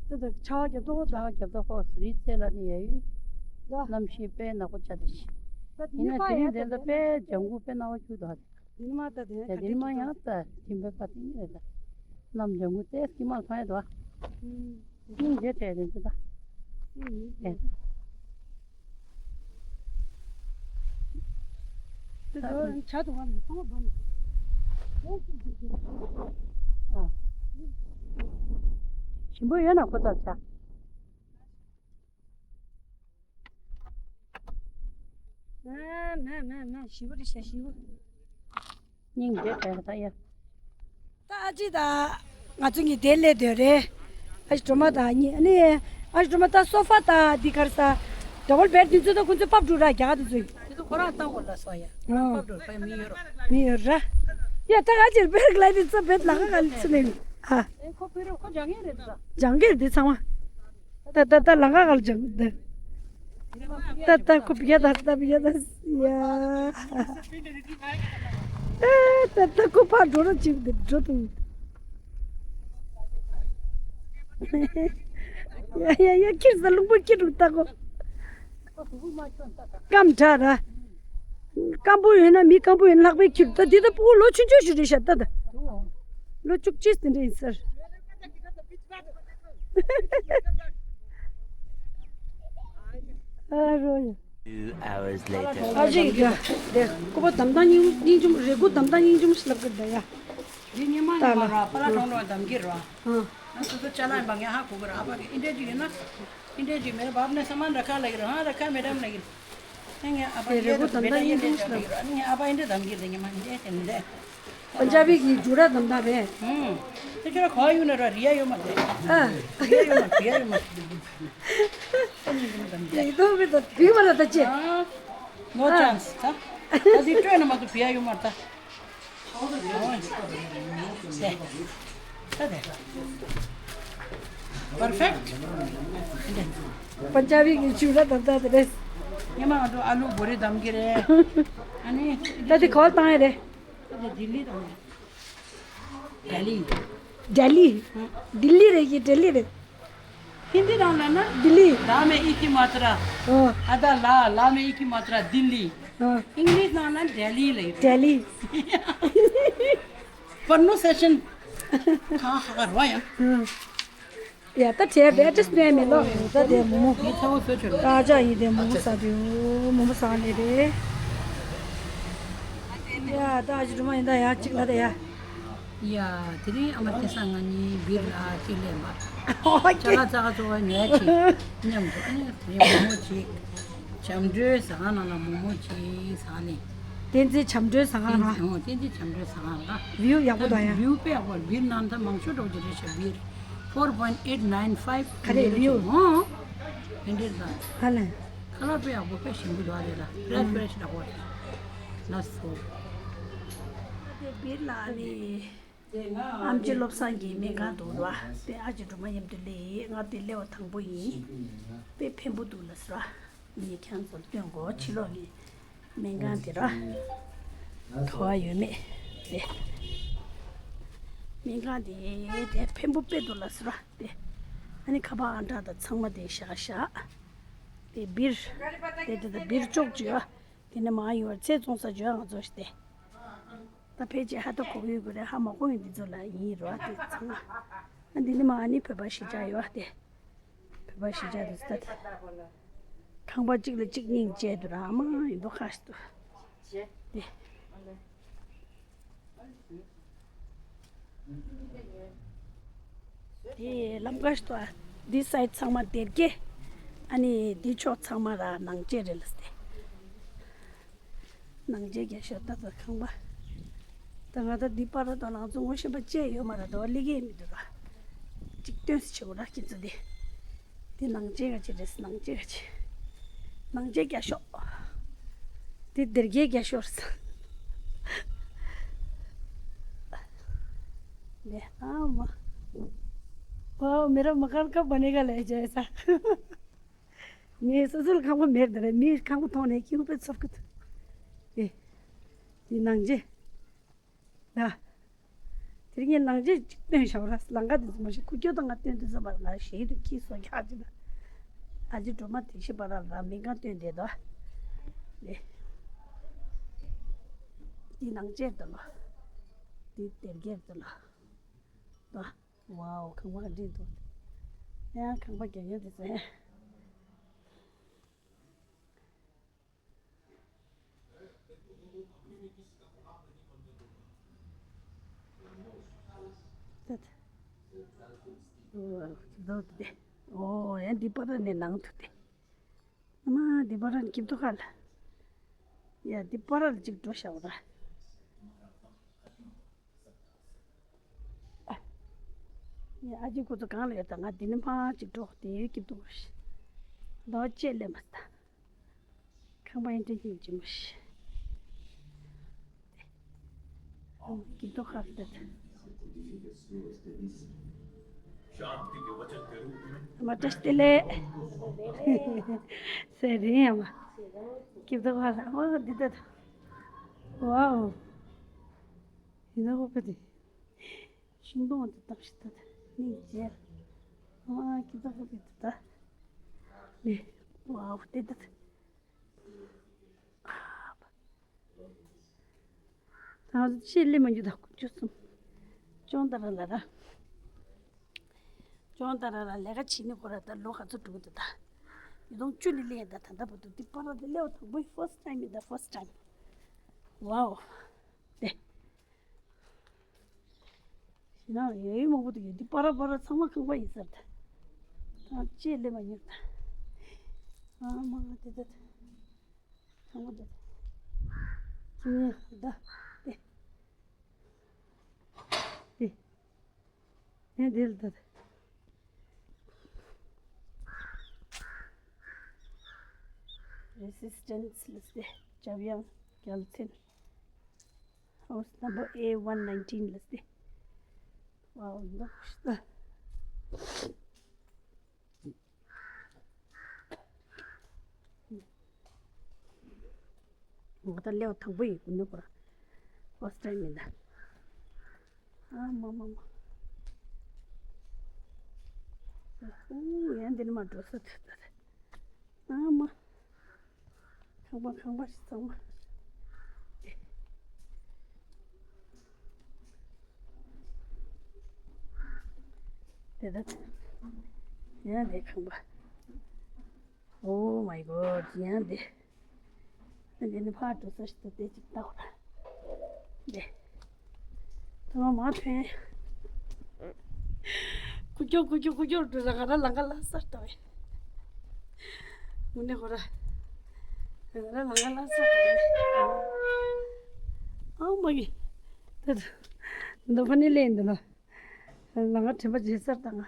ད་ད་ཆར་པ་རྒྱབ་ཏོ་ཆར་པ་རྒྱབ་ཏོ་ཧོ་རི་རྩེ་ལ་ནི་ཡ་ཡུལ། ད་གནམ་གཤིས་དཔེ་ནག་པོ་ཆགས་ཏེ་ཤི། ད་ཡིན་ན་དེ་རིང་དེ་ཚོ་དཔེ་ལྗང་གུ་དཔེ་སྣང་བ་འཁྱུག་འདུག་དེ་ནི་མ་ལྟ་དེ་ནི་ད་དེ་ནི་མ་ཡང་ལྟ་དེ་འབེབས་པ་དེ་ནི་རེད་ད། གནམ་ལྗང་གུ་ཏོག་ཙམ་མར་ལྷུང་ཡ་འདུག་ཨ། སྙིང་རྗེ་དྲན་དེ་ཚོ་ད། སྙིང་རྗེ་དྲན། དེ་ཚོ་བྱ་དུ་བ་མི་ཚང་བ་མི། ཨ། ཞིམ་པོ་ཡོད་ན་ཁོ་ཚར་བྱ། ཨ་མ་མ་མ་ཞི་བ་རེད་ཤག་ཞི་བ། སྙིང་རྗེ་དྲན་ད་ཡ། ད་ཨ་ཅེ་ད་ང་ཚོ་གཉིས་དེ་སླེབས་སྡོད་རེད། ཨ་ཞེ་སྒྲོལ་མ་དང་གཉིས་ཨ་ནི། ཨ་ཞེ་སྒྲོལ་མ་ད་སོ་ཕ་ད་འདི་གར་ས་ཌབ་བལ་བེཌ་འདི་ཚོ་ད་ཁོ་ཚོས་ཕབ་འགྲོ་ར་རྒྱ་གར་འདི་ཚོ། དེ་ཚོ་ཁོ་རང་བཏང་དགོས་ལ་སོ་ཡ། ཨ། ཕབ་འགྲོ་ཕ་མི་ཡོད་རོ། མི་ཡོད་ར། ཡ་ད་ཨ་ཅེ་བེར་ག་ལ་འདི་ཚོ་བེད་ལ་ག་ག་ལ་ཚུད་ནས་ཨ། ཨེ་ཁོ་བེ་རོ་ཁོ་ལྗང་ཡིན་རེད་ད། ལྗང་གེར་འདི་ཚང་མ། ད་ད་ད་ལང་ཀ་ག་ལ་ལྗང་གེར་འདི། ད་ད་ཁོ་བི་ཡ་ད་ད་བི་ཡ་ད་ཡ། ཨེ་ད་ད་ཁོ་ཕར་འགྲོ་རོགས་བྱེད་འདི་འགྲོ་ཐུབ། ཡ་ཡ་ཡ་ཁྱེར་ས་ལུང་པ་ཁྱེར་རུ་ད་ཁོ། སྐམ་དྲག་ར། སྐམ་པོ་ཡོད་ན་མི་སྐམ་པོ་ཡོད་ན་ལྷག་པའི་ཁྱེར་ད་འདི་ད་ཕྲུ་གུ་ལོ་ཆུང་ཆུང་ཞིག་རེད་ཤག་ད་ད། ལོ་བཅུ་གཅིག་ཙམ་རེད་ཟེར། ཨ་རོ་ཡ། Two hours later. ཨ་ཅེ་ཡ། དེ་སྐུ་པར་བདམས་སྟངས་སྙིང་སྙིང་རྗེ་མོ་རེད། སྒོ་བདམས་སྟངས་སྙིང་རྗེ་མོ་ཞིག་ལབ་གི་རེད་ད་ཡ། འདི་སྙེ་མ་སྙེ་མ་ར་པ་ལ་གྲོང་རོ་བདམས་ཀྱི་ར། ཨ། ང་སོ་སོ་ཅ་ལག་ཡིན་པ་ངས་ཧ་གོ་གི་ར། ཨ་ཕ་གི་ཨིན་འདྲ་ཅིག་ཡོད་ན། ཨིན་འདྲ་ཅིག་མེད་ན་བབ་ནས་ས་མ་འདྲ་ཁ་ལ་གི་ར། ཧ་ར་ཁ་མེ་ཌམ་ལ་གི་ར། ངས་ཨ་ཕ་དེ་རེ་སྒོ་བདམས་སྟངས་སྙིང་རྗེ་མོ་ཞིག་ལབ་གི་ར། ངས་ཨ་ཕ་ཨིན་འདྲ་བདམས་ཀྱི་ར། སྙེ་མ་ཨིན་འདྲ་དེ་འདྲ། པན་ཇ་བི་གི་ཇུ་ར་དམ་དམ་རེད། ཧུམ། དེ་ཁྱོད་ར་ག་ཡོད་ན་ར་རི་ཡ་ཡོད་མ་རེད། ཨ། རི་ཡ་ཡོད་མ་རེད། རི་ཡ་ཡོད་མ་རེད། དེ་དོ་བི་དོ་བི་མ་ར་ད་ཅེ། ཨ། No chance ད། ད་དེ་སྤྲོད་ན་མ་གཏོགས་བི་ཡ་ཡོད་མ་རེད་ད། ད་དེ། Perfect. པན་ཇ་བི་གི་ཇུ་ར་དམ་དམ་དེ་རེད། ཉི་མ་ང་ཚོ་ཨ་ལུ་བོ་རི་དམ་གི་རེད། ཨ་ནི། ད་དེ་ག་པར་བཏང་ཡ་རེད། ལྡི་ལི་དང་། ལྡི་ལི། ལྡི་ལི། ལྡི་ལི་རེད་ཀྱི་ལྡི་ལི་རེད། ཧིན་དི་ནང་ལ་ན། ལྡི་ལི། ལ་མེ་ཨི་ཀི་མ་ཏྲ། ཨོ། ཨ་ད་ལ་ལ་མེ་ཨི་ཀི་མ་ཏྲ་ལྡི་ལི། ཨོ། ཨིང་ལིཤ་ནང་ལ་ལྡི་ལི་ལ་ཡོད། ལྡི་ལི། པར་ནོ་སེ་ཤན། ཁ་ཧ་གར་བ་ཡང་། ཨོ། ཡ་ད་བྲེལ་བས་ཨ་ཏྲེས་སྤྲད་མི་ལོ། ད་དེ་མོ་མོ། ངས་ཚ་བོ་བཟོས་ཆོག་ལ། ཨ་ཅག་ཡིན་དེ་མོ་མོ་ཟ་དེ་མོ་མོ་ཟ་ནས་རེད། ཡ་ད་ཨ་ཅག་སྒྲོལ་མ་ཡིན་ད་ཡ་གཅིག་ལ་ད་ཡ། ཡ་དེ་རིང་ཨ་མ་སྐལ་བཟང་ང་གཉིས་བིར་ལ་ཅིག་ལེན་པ། ཨོ་ཅ་ལག་ཙག་ཙོག་ཉོས་ཅིག་མཉམ་དུ་ཨ་ནི་དེ་རིང་མོ་མོ་ཅིག་བྱམས་སྒྲོལ་ཟ་ཁང་ནང་ལ་མོ་མོ་ཅིག་ཟ་ལེ། བསྟན་འཛིན་བྱམས་སྒྲོལ་ཟ་ཁང་ལ། ཨོ་བསྟན་འཛིན་བྱམས་སྒྲོལ་ཟ་ཁང་ལ། བིའུ་ཡག་པོ་འདུག་ཡ། བིའུ་དཔེ་ཡག་པོ། བིར་ནང་ད་མང་ཤོས་འགྲོ་གི་རེད་ཤག་བིར། Four point eight nine five ག་རེ་བིའུ། ཨོ། དེ་འདྲས་ད། ཧ་ལས། ཁ་ལག་དཔེ་ཡག་པོ་དཔེ་ཞིམ་པོ་འདུག་ཨ། རེད་ལ་ཕྲེཤ་ཕྲེཤ་འདྲ་པོ། ལགས་སོ། དེ་སྦིར་ལ་ནི་ཨམ་ཆི་བློ་བཟང་གི་སྨན་ཁང་འདུག་ར། དེ་ཨ་ཅེ་སྒྲོལ་མ་མཉམ་དུ་སླེབས་ཡིན། ང་དེ་སླེབས་པ་དང་པོ་ཡིན། དཔེ་ཕན་པོ་འདུག་ལགས་སོ་ར། ངས་ཁྱེད་ཚོར་སྟོན་གོ། ཕྱི་ལོགས་ཀྱི་སྨན་ཁང་དེ་ར། ག་པར་ཡོད་མེད་དེ། སྨན་ཁང་དེ་དེ་ཕན་པོ་དཔེ་འདུག་ལགས་སོ་ར། དེ་ཨ་ནི་ཁ་པར་ཨང་གྲངས་དང་ཚང་མ་དེ་བཞག་བཞག་དེ་སྦིར། དེ་དེ་དེ་སྦིར་ཅོག་ཅིག་ཡོད། དེ་ནས་མར་ཡོང་བར་ཚེ་བཙོང་ས་བྱོས། ང་ཚོ་ཞིག་དེ། ད་ཕལ་ཆེར་ཧ་ད་གོ་གི་ཡོད་དགོས་རེད། ཧ་མ་གོ་ཡིན་འདི་ཚོ་ལ་ཡིན་རོ་དེ་ཚང་མ། ཨ་འདི་ནི་མ་ཨ་ནི་བོད་པ་གཞིས་ཆགས་ཡོད་དེ། བོད་པ་གཞིས་ཆགས་དེ་ཚོ་ད། ཁང་པ་གཅིག་ལ་གཅིག་སྙིང་རྗེ་འདུག་ར། ཨ་མ་ཡིན་མདོག་ཁ་ཤས་འདུག་དེ། དེ་ལམ་ཁ་ཞིག་ཏུ་འདི་སའི་ཚང་མ་སྡེར་ཁ། ཨ་ནི་འདི་ཕྱོགས་ཚང་མ་ར་ནང་ཆེན་རེད་ལགས་སེ། ནང་ཆེན་རྒྱ་ཤོག་ད་ད་ཁང་པ། ད་ང་ད་འདི་པར་དང་ནང་ཚོ་ངོ་ཤེས་པ་ཅིག་ཡོད་མ་རེད། དོ་ལི་གེ་མི་འདུག་ར། གཅིག་སྟོན་སི་ཆེ་བོ་ར་ཁྱེད་ཚོ་འདི། འདི་ནང་ཆེན་ག་ཅི་རེད། ནང་ཆེན་ག་ཅི། ནང་ཆེན་རྒྱ་ཤོག་འདི་སྡེར་ཁའི་རྒྱ་ཤོག་རེད། ལེ་ཨ་མ། ཝའོ། मेरा मकान कब बनेगा ले जाए सा। ངའི་སོ་སོ་ལ་ཁང་པ་མེད་དེ་རེད། མིའི་ཁང་པ་མཐོང་ནས་ཁྱི་ཁུ་པའི་ཚབ་ཀྱི་འདུག་ཨེ། འདི་ནང་ཆེན། ད། དེ་རིང་ངས་ནང་ཆེན་གཅིག་སྟོན་བཞག་ར། ལམ་ཁ་དེ་ཚོ་མ་གཞི་ཁུ་ཁྱོད་དང་ང་སྟོན་དུས་ཙམ་པར་ང་ཞེ་དུ་ཁྱི་སོ་རྒྱག་ཅིག་ད། ཨ་ཅེ་སྒྲོལ་མ་དེ་ཤི་བར་ལ་མི་གང་སྟོན་བསྡད་དོ། ལེ། འདི་ནང་ཆེན་དུ་ལོ། འདི་སྡེར་ཁའི་དུ་ལོ། ད། ཝའོ། ཁང་པ་ག་འདྲས་འདུག་ཡང་ཁང་པ་རྒྱ་རྒྱ་དེ་ཚོ། ད། ཨོ། ཡང་འདི་པར་ནས་ནང་དུ་དེ། ཨ་མ་འདི་པར་ནས་སྐྱིད་སྡུག་ཁ་ལ། ཡ་འདི་པར་ལ་གཅིག་འགྲོ་ཤག་ར། ཡ་ཨ་ཅེ་ཁོ་ཚོ་གང་ལ་ཡོད། ད་ང་འདི་ནས་ཕར་གཅིག་འགྲོ། དེ་སྐྱིད་སྡུག་ཁ་ལ། ལོ་ཅེ་ལེ་མ་ད། ཁང་པ་ཡིན་དྲན་གྱི་ཡོད་ཀྱི་མ་ཤེས། སྐྱིད་སྡུག་ཁ་ལ་ད། མ་བཀྲ་ཤིས་བདེ་ལེགས། ཟེར་རིང་ཡ་མ། སྐྱིད་སྡུག་ཁ་ལ། ཨོ་འདི་ད། ཝའོ། ཡིན་ན་ཧོ་པེ་དེ། ཤིང་སྡོང་དེ་བཏབ་ཤི་ད་ད། སྙིང་རྗེ། ཨ་སྐྱིད་སྡུག་ཧོ་པེ་དེ་ད། ནི། ཝའོ་དེ་ད། ད་ང་ཚོ་ཕྱི་སླེབས་མ་རྒྱུ་ད་ཁུ་ཆུ་གསུམ། ཅོང་ཏ་ར་ལ་ར། ཅོང་ཏ་ར་ལ་ལས་ཀ་བྱེད་ནི་ཁོ་ར་ད་ལོ་ག་ཚོད་འགྲོ་གི་འདུག་ད། ཉིས་སྟོང་བཅུ་ལི་ལེན་ད་ད་ལྟ་བར་དུ་འདི་པར་དེ་ལེའོ་དང་པོའི་first time ཡིན་ད། first time། ཝའོ། དེ། ཡིན་ན་ཡོད་ཡོད་མང་པོ་འདུག་ཡོད་འདི་པར་པར་ཚང་མ་ཁང་པ་ཡིན་ཟེར་ད། ད་ཅེ་ལེ་མ་ཉོ་ད། ཨ་མ་དེ་ད། ཚང་མ་དེ། ཁྱི་ངན་ད། དེ། དེ། ཡང་དེ་ལ་ད། Resistance ལ་སྟེ། འཇམ་དབྱངས་རྒྱལ་མཚན། House number A one nineteen ལ་སྟེ། ཝའོ་འདུག་ཤི་ད། ང་ད་ལེའོ་དང་པོ་ཡིན་ཀུ་ནུ་པ། first time ཡིན་ད། ཨ་མ་མ་མ། ཨུ་ཡང་འདི་ནས་མ་འགྲོ་ས་ཐུབ་ད། ཨ་མ། ཁང་པ་ཁང་པ་ཞིག་ཚང་མ། དེ་ད། ཡང་འདི་ཁང་པ། Oh my God ཡང་འདི། འདི་ནི་ཕར་འགྲོ་ས་ཞིག་ཏུ་དེ་ཅིག་ལྟ་བ། འདི། ཐོག་མ་ཐོན། ཁུ་ཁྱོ་ཁུ་ཁྱོ་ཁུ་ཁྱོ་འགྲོ་ས་ག་ར་ལང་ཀ་ལ་སར་ལྟ་བས། དངོས་གནས་ཁོ་ར། ག་ར་ལང་ཀ་ལ་སར་ལྟ་བས། ཨང་མ་གི། ད་ད་ཕ་ནི་ལེན་འདི་ལ། ལང་ཀ་དྲན་པ་བརྗེད་སར་ལྟ་ང་།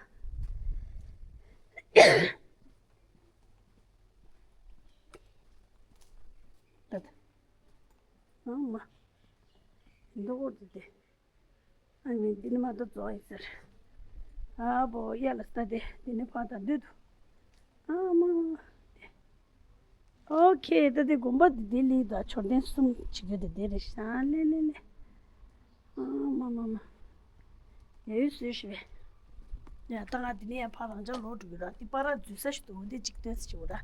ད་ད། ཨ་མ། འདུག་འདི་དེ། ཨ་ནི་འདི་ནི་མ་གཏོགས་རྫོགས་ཡིན་ཟེར། ཨ་བོ་གཡས་ལ་ལྟ་སྟེ་འདི་ནི་ཕར་དང་འདི་དུ། ཨ་མ། ཨོ་ཁེ། ད་དེ་དགོན་པ་འདི་འདི་ལི་དང་མཆོད་རྟེན་གསུམ་བྱེད་རྒྱུ་དེ་འདི་རེད་ཤག་ལེ་ལེ་ལེ། ཨ་མ་མ་མ། ཡ་ཡོད་སུས་ཤི་བས། ཡ་ད་ང་འདི་ནས་ཡ་ཕར་རང་ཅག་ལོག་འགྲོ་གི་ར། འདི་པར་ར་འཛུལ་ས་ཞིག་འདུག་འདི་གཅིག་སྟོན་ཟེར་བ་ར།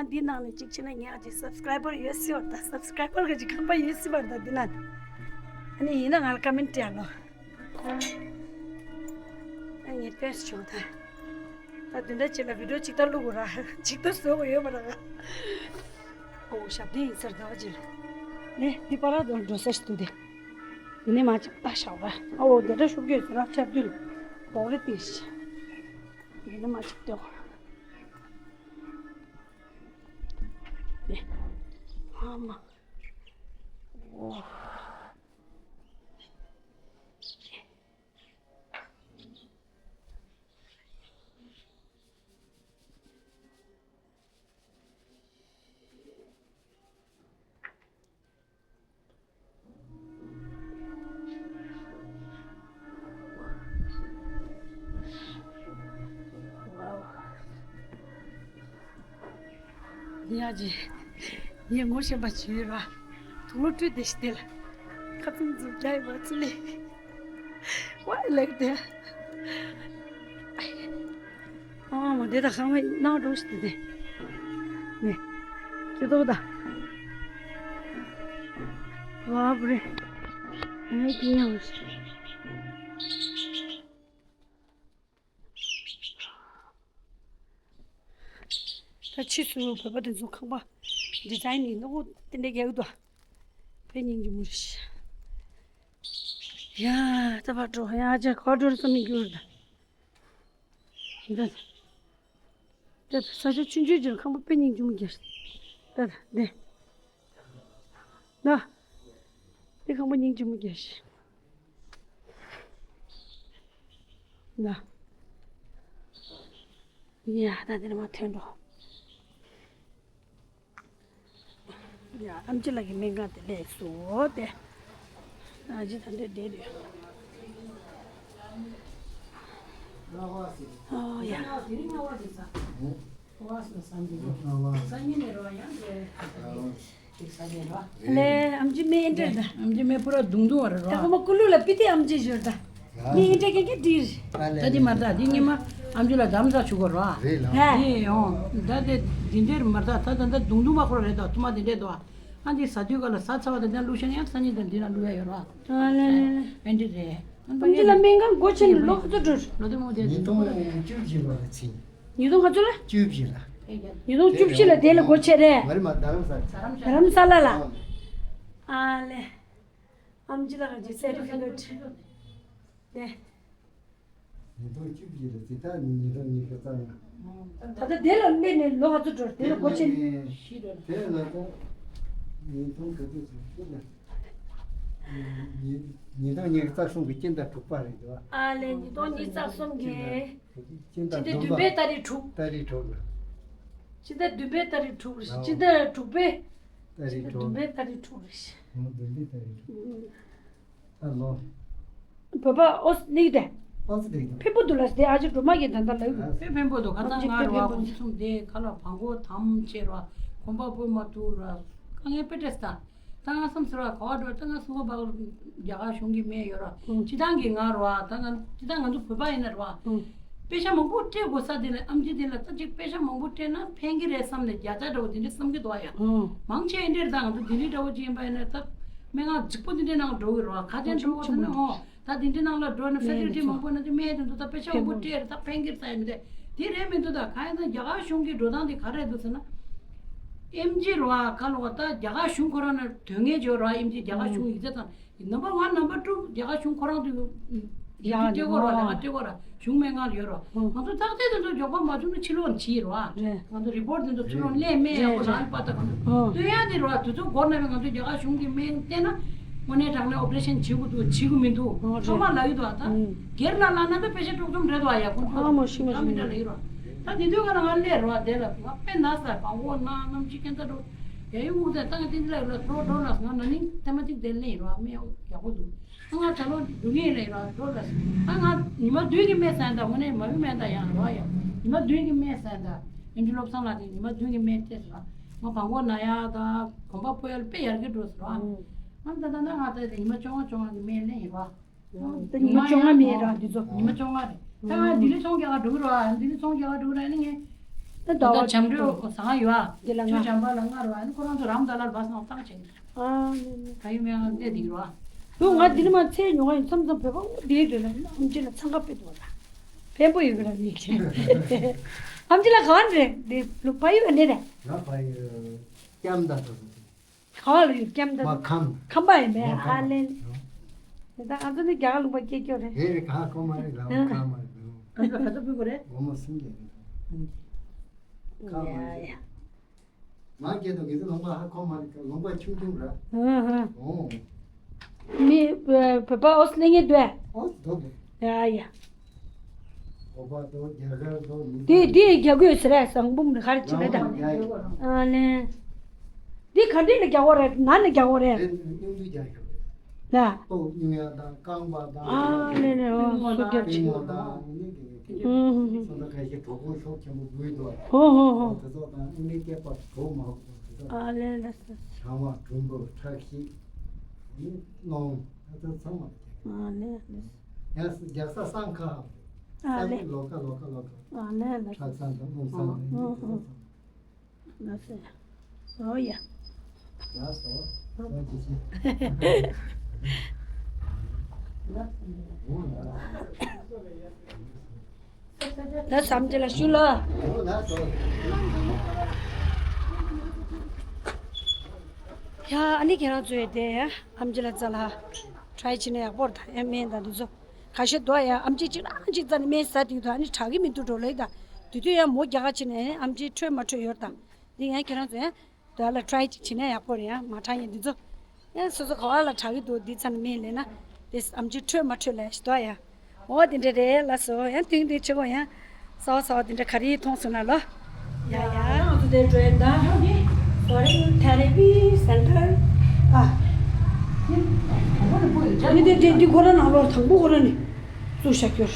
ཨ་འདི་ནང་ནས་གཅིག་བྱས་ན་ངས་ཨ་ཅེ་སབ་སི་ཀ་རའི་བར་ཡོད་སྲིད་པ་ར། ད་སབ་སི་ཀ་རའི་བར་ག་ཅིག་ཁང་པ་ཡོད་སྲིད་པ་ར། ད་འདི་ན། ཨ་ནི་ཡིན་ན་ང་ལ་ཀ་མེན་ཊི་སྤྲད་ཨ་ལོ། ཨ་ངས་སྟོན་ཟེར་བ་ད། ད་དེ་འདྲ་བྱས་ན་བི་ཌིའོ་གཅིག་ལྟར་བླུག་དགོས་ར། གཅིག་ལྟར་བཟོ་དགོས་ཡོད་མ་ར། ཨོ་ཞབས་བརྟན་ཡིན་ཟེར་ད་བ་ཅིག་ལ། ནས་འདི་པར་ར་དང་འགྲོ་ས་ཞིག་འདུག་སྟེ། འདི་ནས་མ་གཅིག་ལྟ་ཤག་ར། ཨོ་འདི་འདྲ་ཤུགས་རྒྱུས་ཟེར་ར། ཆབ་དུལ་བོག་རེ་ཏིས། འདི་ནས་མ་གཅིག་ལྟོས། འདི། ཨ་མ། ཨོ། ཡ་ཇི། ངས་ངོ་ཤེས་པ་བྱོས་ར། དུག་ལོག་སྤྲུལ་ཏེ་ཤི་དེ་ལ། ཁ་ཚིག་འཛུགས་རྒྱག་ཡོད་པ་ཚུལ་ལས། ཝའི་ལེགས་དེ། ཨ་མ་དེ་ད་ཁང་བའི་ནང་འགྲོ་ཤི་དེ་དེ། ནས། ཁྱོད་ཏོ་ད། ཝ་བུ་རེ། ཨེ་ཀི་ཡང་། ད་ཕྱིས་སུ་བོད་པ་དེ་ཚོ་ཁང་པ་ཌི་ཛའིན་ཡིན་ནོ་དེ་འདྲ་རྒྱག་གི་འདུག་དཔེ་སྙིང་རྗེ་མོ་རེད། ཡ་ད་ཕར་འགྲོ། ཡ་ཅག་ག་འགྲོ་རེད་བསམ་གྱི་ཡོད་རེད། འདི། འདི་ས་ཆ་ཆུང་ཆུང་ཅིག་ཁང་པ་དཔེ་སྙིང་རྗེ་མོ་རྒྱག་ཤག་འདི། ན། འདི་ཁང་པ་སྙིང་རྗེ་མོ་རྒྱག་ཤག་ན། ཡ་ད་འདིར་མ་ཐོན་འགྲོ། ཡ་ཨམ་ཆི་ལགས་ཀྱི་སྨན་ཁང་དེ་ལས་སུ་དེ། ཨ་ཅེ་ད་འདྲ་བསྡད་ཡོད། ཨོ་ཡ། ལས་ཨམ་ཆི་སྨན་འདྲ་ད། ཨམ་ཆི་སྨན་པུ་ར་དུང་དུང་བ་རེད་ར། ད་ཁོ་མ་ཀུ་ལུ་ལ་པི་ཏི་ཨམ་ཆི་ཞོར་ད། སྨན་འདྲ་ཀན་ཀན་འདྲིར། ད་དེ་མ་ད་དེ་ཉི་མ་ཨམ་ཆི་ལ་དམ་ས་ཆུ་གོ་ར། རེད་ལ། ཧ། དེ་ཡོང་ད་དེ་འདི་འདྲེར་མ་ད་ད་ད་ད་དུང་དུང་བ་ཁོ་ར་རེད་ད། ཐུ་མ་དེ་འདྲས་དོ། ཨ་འདི་ཟ་དུས་ག་ལ་ཟ་ཚ་བ་དང་ལྡན་བླུགས་ཤེས་ན་ཡང་སང་ཉིན་དང་འདི་ལ་བླུགས་ཡ་ཡོད་ར། ཨ་ལེ་ལེ་ལེ། ཨེ་འདི་རེད། ཨམ་ཆི་ལ་སྨན་ཁང་སྒོ་ཕྱེ་ནས་ལོ་ག་ཚོད་འགྲོ། ལོ་དེ་མོ་དེ་ཉིས་སྟོང་བཅུ་བཞི་ལོ་ལ་ཕྱིན། ཉིས་སྟོང་ག་ཚོད་ལ། བཅུ་བཞི་ལ། ཉིས་སྟོང་བཅུ་བཞི་ལ་དེ་ལ་སྒོ་ཕྱེ་རེད། ང་རི་མ་རྡ་རམ་ས། རྡ་རམ་ས་ལ་ལ། ཨ་ལེ། ཨམ་ཆི་ལགས་ཀྱི་སེ་ཊི་ཕི་ཀེཊ། དེ། ཉིས་སྟོང་བཅུ་བཞི་ལ་དེ་ལྟར་ཉིས་སྟོང་ཉི་ཤུ་རྩ་ལྔ། ད་ལྟ་དེ་ལ་སླེབས་ནས་ལོ་ག་ཚོད་འགྲོ། དེ་ལ་སྒོ་ཕྱེ་ནས། དེ་ལ་ད་ཉིས་སྟོང་ག་ཚོད་ཅིག་ཤེས་ན། ཉིས་ཉིས་སྟོང་ཉི་ཤུ་རྩ་གསུམ་གྱི་སྤྱི་ཟླ་དྲུག་པ་རེད་འདུག་ཨ་ལེ། ཉིས་སྟོང་ཉི་ཤུ་རྩ་གསུམ་གྱི་སྤྱི་ཟླ་བདུན་པའི་ཏ་རིག་དྲུག་ཏ་རིག་དྲུག་ལ། སྤྱི་ཟླ་བདུན་པའི་ཏ་རིག་དྲུག་རེད། སྤྱི་ཟླ་དྲུག་པའི། ཏ་རིག་དྲུག་བདུན་པའི་ཏ་རིག་དྲུག་རེད། ཨོ་བདུན་པའི་ཏ་རིག་དྲུག་ཨ་ལོ། བོད་པ་ཨོ་སི་ལིག་དེ། ཨོ་སི་ལིག་དེ། ཕེབས་པོ་འདུག་ལ་དེ་ཨ་ཅེ་སྒྲོལ་མ་གིས་ད་ལྟ་ལབ་ཡོད། ཕེབས་ཕེབས་པོ་འདུག་ཁ་སང་ང་ར་བ་ཁོང་ཚོ་གསུམ་དེ་ཁ་ལ་བང་གོ་དམ་བྱས་ར། གོམ་པ་སྤོས་མ་ཐུབ་ར། དཀའ་ངལ་དཔེ་སྤྲད་ས། ད་ང་བསམ་ཟེར་བ་ག་བ་འགྲོ། ད་ང་སུ་གོ་བ་རྒྱ་གར་གཞུང་གི་སྨན་ཡོད་ར། སྤྱི་བཏང་གི་ང་ར་བ་ད་ང་སྤྱི་བཏང་ང་ཚོ་བོད་པ་ཡིན་ན་ར་བ། དཔེ་ཆ་མང་པོ་སྤྲད་དགོས་ས་དེ་ལ་ཨམ་ཆི་དེ་ལ་ད་ཅིག་དཔེ་ཆ་མང་པོ་སྤྲད་ན་ཕན་གི་རེད་བསམ་ནས་བརྒྱ་ཆ་འདྲ་བོ་དེ་འདྲ་བསམ་གི་འདུག་ཨ་ཡ། མང་ཆེ་འདྲེར་ད་ང་ཚོ་ལྡི་ལི་འདྲ་བོ་ཅིག་ཡིན་པ་ཡིན་ན་ད་སྨན་ཁང་རྫིག་པོ་དེ་འདྲའི་ནང་འགྲོ་གི་རེད་བ། ཁ་ཆེན་འགྲོ་བ་དེ་ནི་འོ་ད་དེ་འདྲའི་ནང་ལ་འགྲོ་ན་ཕེ་སི་ལི་ཊི་མང་པོ་ན་དེ་སྨན་དེ་ཚོ་ད་དཔེ་ཆ་མང་པོ་སྤྲད་རེད། ད་ཕན་གི་རེད་ས་ཡ་མི་འདྲ་དེ་རེད་མི་འདུག་ད་གང་ཡིན་ན་རྒྱ་གར་གཞུང་གི་འགྲོ་སྟངས་དེ་ག་རེ་འདུག་ཟེར་ན། ཨེམ་ཆི་རེད་བ། ཁ་ལོ་བ་ད་རྒྱ་གར་གཞུང་ཁོ་རང་ན་དོན་གཉེར་བྱོས་ར། ཨེམ་ཆི་རྒྱ་གར་གཞུང་ཡིག་ཚད་དང་ནམ་བར་ཝན་ནམ་བར་ཊུ་རྒྱ་གར་གཞུང་ཁོ་རང་དུ་ཡ་ཡ་སྤྲད་གོ་ར། ལ་སྤྲད་གོ་ར། གཞུང་སྨན་ཁང་ལ་ཡོད་ར། ང་ཚོ་ཚགས་ཚད་དེ་ཚོ་མགྱོགས་པ་མ་བྱུང་ན་ཕྱིར་ལོག་བྱེད་ར། ང་ཚོ་རི་པོར་ཊི་དེ་ཚོ་ཕྱིར་ལོག་ལེན་མེད་ཡག་པོ་རང་པ་ད་ག་ནང་སྟོན་ཡ་དེ་ར། དུས་ཚོད་འགོར་ན་བས་ང་ཚོ་རྒྱ་གར་གཞུང་གི་སྨན་བསྟེན་ན་དངོས་གནས་དྲང་གནས་ཨོ་པ་རེ་ཤན་བྱེད་དགོས་འདུག་བྱེད་དགོས་མི་འདུག་ཚང་མ་ལབ་ཡོད་དོ། ད་སྒེར་ལ་ལབ་ན་ད་དཔེ་ཆ་དཀྲོག་གཏམ་རེད་དོ། ཡ་ཁོང་ཚོ་ཨ་མ་ཤི་མ་ཤི་མི་འདྲ་ལབ་ཡོད་ར། ད་དེ་དུས་ག་ན་ང་སླེབས་ར་དེ་ལ་ང་དཔེ་ན་ས་བང་གོ་ན་ནམ་ཅི་ཁན་ད་འགྲོ། རྒྱ་ཡིག་དབུགས་དེ་བཏང་སྟེ་འདི་ལ་ལ་འགྲོ་འགྲོ་ལ་ང་ན་ནིང་ཐེངས་མ་གཅིག་དེ་ལེན་རོགས་སྨན་ཡག་པོ་འདུག་ཨ་ང་ད་ལོ་འགྲོ་ངེས་ལེན་རོགས་འགྲོ་ལ་ཨ་ང་ཉི་མ་བདུན་གྱི་སྨན་ཟན་དང་དངོས་གནས་མ་བུ་སྨན་དང་ཡང་རོགས་ཡག་ཉི་མ་བདུན་གྱི་སྨན་ཟན་དང་ཨེ་འདྲི་བློ་བཟང་ལགས་དེ་ཉི་མ་བདུན་གྱི་སྨན་སྤྲད་སོང་ང་བང་གོ་ན་ཡག་དང་གོམ་པ་སྤོ་ཡག་དཔེ་ཡར་རྒྱས་འགྲོ་སོང་ཨ་ང་ད་ལྟ་ན་ང་ད་དེ་ཉི་མ་བཅོ་ལྔ་བཅོ་ལྔ་གི་སྨན་ལེན་ཡིན་རོགས། ད་ཉི་མ་བཅོ་ལྔ་མིན་ར་འདི་ཚོ། ཉི་མ་བཅོ་ལྔ་རེད། ད་ང་ལྡི་ལི་ཚོང་རྒྱག་ག་འགྲོ་གི་རེད་བ། ལྡི་ལི་ཚོང་རྒྱག་ག་འགྲོ་གི་རེད་ཨ་ནི་ངས། ད་ཟླ་བ་ད་བྱམས་སྒྲོལ་ཁོ་ཟ་ཁང་ཡོད་ཨ། འདི་ལ་ང་ཆུ་བྱམས་པ་ལ་ལྔ་རེད་བ། ཨ་ནི་ཁོ་རང་ཚོ་རང་ད་ལར་བ་སྣང་བཏང་བྱས་ནས། ཨ་ནི་ནི། ད་ཡིན་མིན་ང་གནས་འདི་གི་རེད་བ། དུ་ང་ལྡི་ལི་མ་ཚེ་ཉོ་ག་ཡིན་མཚམས་མཚམས་བོད་པ་འདི་རེད་ལ་ཨམ་ཆི་ལ་འཚང་ཁ་དཔེ་འདུག་ལ། ཕན་པོ་ཡོད་གི་ར་ནི་ཁྱེད། ཨམ་ཆི་ལ་གང་རེད་འདི་ལུག་པ་ཡོད་ནི་རེད། ང་ཕ་ཡི་སྐྱམ་ད་ཚོ་ཚོ། ག་བ་ལ་ཡོད་སྐྱམ་ད། མ་ཁམ། ཁམ་པ་ཡིན་པས་མ་ཁམ་ཨ་ལེ་ལེ། ད་ང་ཚོ་ནི་རྒྱ་གར་ལུང་པ་སྐྱེས་སྐྱོ་རེད། རེད་རེད་ག་ཁོ་མ་རེད་ལ་ཁ་མ་རེད་འདུག་ཨ་ཁ་ཚ་ཕུལ་དགོས་རེད། སྒོར་མོ་སུམ་བརྒྱ་རེད། ཁ་མ་ཡ་རེད། ཡ། མ་སྐྱེས་དང་གི་ཚོ་ལུང་པ་ཧ་ཁོ་མ་རེད་ལུང་པ་ཆུང་ཆུང་ར། ཧུ་ཧུ། ཨོ། མི་བོད་པ་ཨོ་སི་ལེ་ངེ་འདུག་ཨོ་སི་འདུག་རེད། ཡ་ཡ། ཨོ་པ་དོ་རྒྱ་གར་དོ་མི་དེ་དེ་རྒྱ་གོས་ཟེར་ཡ་ཟང་འབུམ་རེ་ག་རེ་བྱེད་པའི་དང་། ཨ་ལེ། འདི་ག་འདྲས་ལ་རྒྱ་གོ་རེད་ན་ནི་རྒྱ་གོ་རེད། དེ་སྙུང་འདུས་རྒྱ་ཞོག་རེད། ལ། ལྟོ་སྙུང་ཡ་དང་རྐང་པ་དང་། ཨ་ལེ་ལེ་ཨོ་སུ་རྒྱ་ཆེ། པིང་མོ་དང་ནི་དེ་གི་ཧུམ་ཧུམ་ཧུམ། སོ་ན་ཁ་ཤས་གྲོད་ཁོག་ཤོག་ཆེན་པོ་འབུས་དོ། ཧོ་ཧོ་ཧོ། དེ་ཚོ་དང་ཨ་ནི་སྐྱེས་པ་གྲོགས་མ་ཧོ་དེ་ཚོ། ཨ་ལེ་ལེ་སོ། ཆང་བ་གྲུམ་བུ་ཁྲག་ཤེད་ནི་སྣུམ་དེ་ཚོ་ཚང་མ་རྒྱ་གོ། ཨ་ལེ་ལེ། ཡང་སྲིད་རྒྱག་ས་སང་ཁ་ཧ། ཨ་ལེ། ལོ་ཀ་ལོ་ཀ་ལོ་ཀ། ཨ་ལེ་ལེ། ཁྲག་ཚང་དང་རླུང་ཚང་དང་ཨ་ཨ། ལ་སེ། ཨོ་ཡ། ལ་སོ། སོ་ཅི་ཅི། ལ་སམ་ཅི་ལ་ཤུ་ལ། ཡ་ཨ་ནི་ཁྱེད་རང་ཚོས་དེ་ཨམ་ཅི་ལ་ཙ་ལ་ཊ་རའི་བྱེད་ན་ཡག་པོ་རེད་ད་ཡ་སྨན་དང་འདི་ཚོ། ཁ་ཤས་དོ་ཡ་ཨམ་ཆི་གཅིག་རང་གཅིག་རྩ་ནས་སྨན་ཟ་དུས་དོ་ཨ་ནི་དྲག་གི་མི་འདུག་འགྲོ་ལེ་ད། དུས་དུས་ཡ་མོ་རྒྱ་ག་ཕྱིན་ནས་ཨམ་ཆི་འཕྲོད་མ་འཕྲོད་ཡོད་དང་། འདི་ཡང་ཁྱེད་རང་ཚོ་ཡང་དོ་ཡ་ལ་ཊ་རའི་གཅིག་བྱེད་ན་ཡག་པོ་རེད་ཡ་མ་དྲག་ཡིན་འདི་ཚོ། ཡང་སོ་སོ་ག་བ་ལ་དྲག་གི་འདུག་འདི་ཚ་ནས་སྨན་ལེན་ན་དེ་ཨམ་ཆི་འཕྲོད་མ་འཕྲོད་ལ་ཡ་ཞིག་དོ་ཡ། འོ་དེ་འདྲ་རེད་ལ་སོ་ཡང་དུས་དུས་ཆེ་གོ་ཡང་། གསར་པ་གསར་པ་དེ་འདྲ་ག་རེ་མཐོང་སོང་ན་ལོ། ཡ་ཡ། ང་ཚོ་དེ་འགྲོ་ཡིན་ད། Foreign Therapy Center ཨ། འདི་འདི་འདི་འདི་ཁོ་ར་ནང་ལོགས་དང་པོ་ཁོ་ར་ནས་བཙུགས་བཞག་རྒྱུར།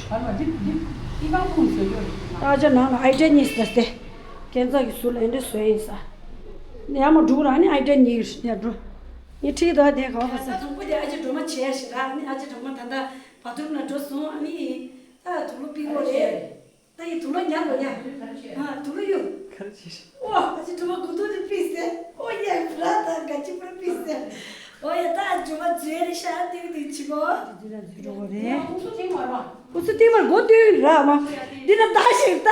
ཨ་ཅག་ནང་ལ་ཨའི་ཊི་ཨེ་གཉིས་ཟེར་ཏེ། སྐས་འཛེག་གི་ཟུར་ལ་འདི་འདྲ་བཟོས་ཡིན་ས། ཡར་མར་འགྲོ་ར་ནི་ཨའི་ཊི་ཨེ་གཉིས་ཡར་འགྲོ། ངས་ཁྲིད་ད་དེ་ག་བ་ས། ད་དང་པོ་དེ་ཨ་ཅག་སྒྲོལ་མ་བྱས་ཤིག་ར་ནི་ཨ་ཅག་སྒྲོལ་མ་ད་ལྟ་བ་ཐུར་ན་འགྲོ་སོང་ཨ་ནི། ད་དུག་ལོག་པི་གོ་རེད། ད་ཡི་དུག་ལོག་ཉར་རོ་ཡ། ཨ་དུག་ལོག་གཡུག་ཨོ་ཨ་ཅེ་སྒྲོལ་མ་དགུ་ཐུག་དེ་པི་སེ། ཨོ་ཡ་བུ་ར་ད་ག་ཅི་པུ་ར་པི་སེ། ཨོ་ཡ་ད་སྒྲོལ་མ་ཛུ་ཡ་རེ་ཤ་ཏིག་ཏིག་ཅི་གོ། ཨུ་ཚུགས་ཏིག་མར་གོ་ཏིག་ར་མ། འདི་ན་ད་ཞིག་ད།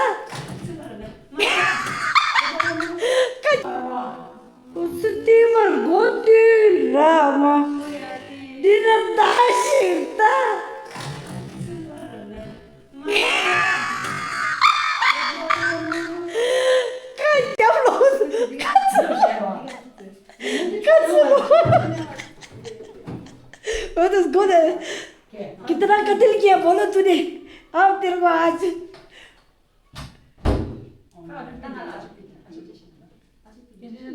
ཨུ་ཚུགས་ཏིག་མར་གོ་ཏིག་ར་མ། འདི་ན་ད་ཞིག་ད། ཁ་རྒྱབ་ལོག་ཁ་ཚུར་ཁ་ཚུར་ལོག་འོ་དུ་སྒོ་དེ་ཀི་ཏི་ར་ཀ་ཏིལ་ཀྱི་བོ་ལོ་ཏུ་ནི་ཨབ་དེར་གོ་ཨ་ཅི།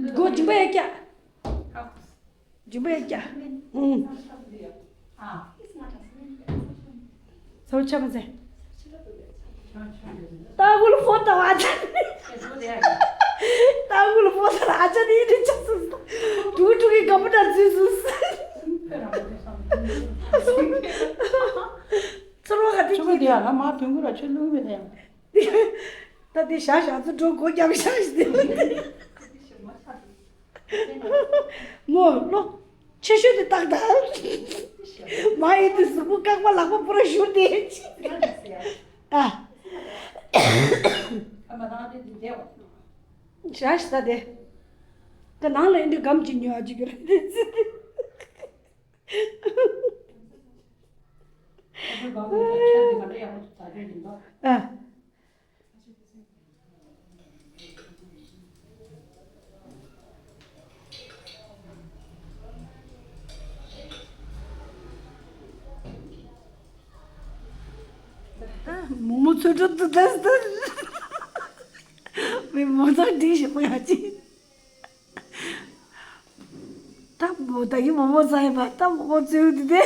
སྒོ་འཇིམ་པ་ཡ་ཀྱ། འཇིམ་པ་ཡ་ཀྱ། ཨུང་། ཚོ་ཆ་མ་ཟེ། ཏ་གུ་ལ་ཕོ་ཏ་བ་ཅན། ཏ་གུ་ལ་ཕོ་ཏ་ཨ་ཅན་ནི་ཅག་སུ། ཕྲུ་གུ་ཕྲུ་གུའི་ག་པུ་ཏ་ཛུ་སུ། ཚོར་བ་ག་དེ་ཆུ་མོ་དེ་ཡང་ང་མ་དུང་གུ་ར་ཆུ་བླུག་མེད་ན་ཡང་། ད་དེ་ཞག་ཞག་ཚོ་འགྲོ་སྒོ་རྒྱབ་ཞག་ཞིག་དེ། མོ་ལོ། ཆེ་ཤོས་དེ་ཏག་ཏག་མ་ཡིན་དུས་གཟུགས་པོ་བཀག་པ་ལག་པ་པུ་ར་བཞུར་ཏེ། ཨ། ཞག་ཞིག་ད་དེ། ད་ནང་ལ་ཡིན་དུས་སྒམ་གཅིག་ཉོ་ཨ་ཅིག་གི་རེད། ཨ། མོག་མོག་ཚོད་འགྲོ་འདུག་ད་ད། མི་མོ་ཚ་འགྲིག་ཞིག་པོ་ཡ་ཅི། མོ་ད་གི་མོ་མོ་ཟ་ཡིན་པ་ད་མོ་མོ་ཚོའི་དུ་དེ།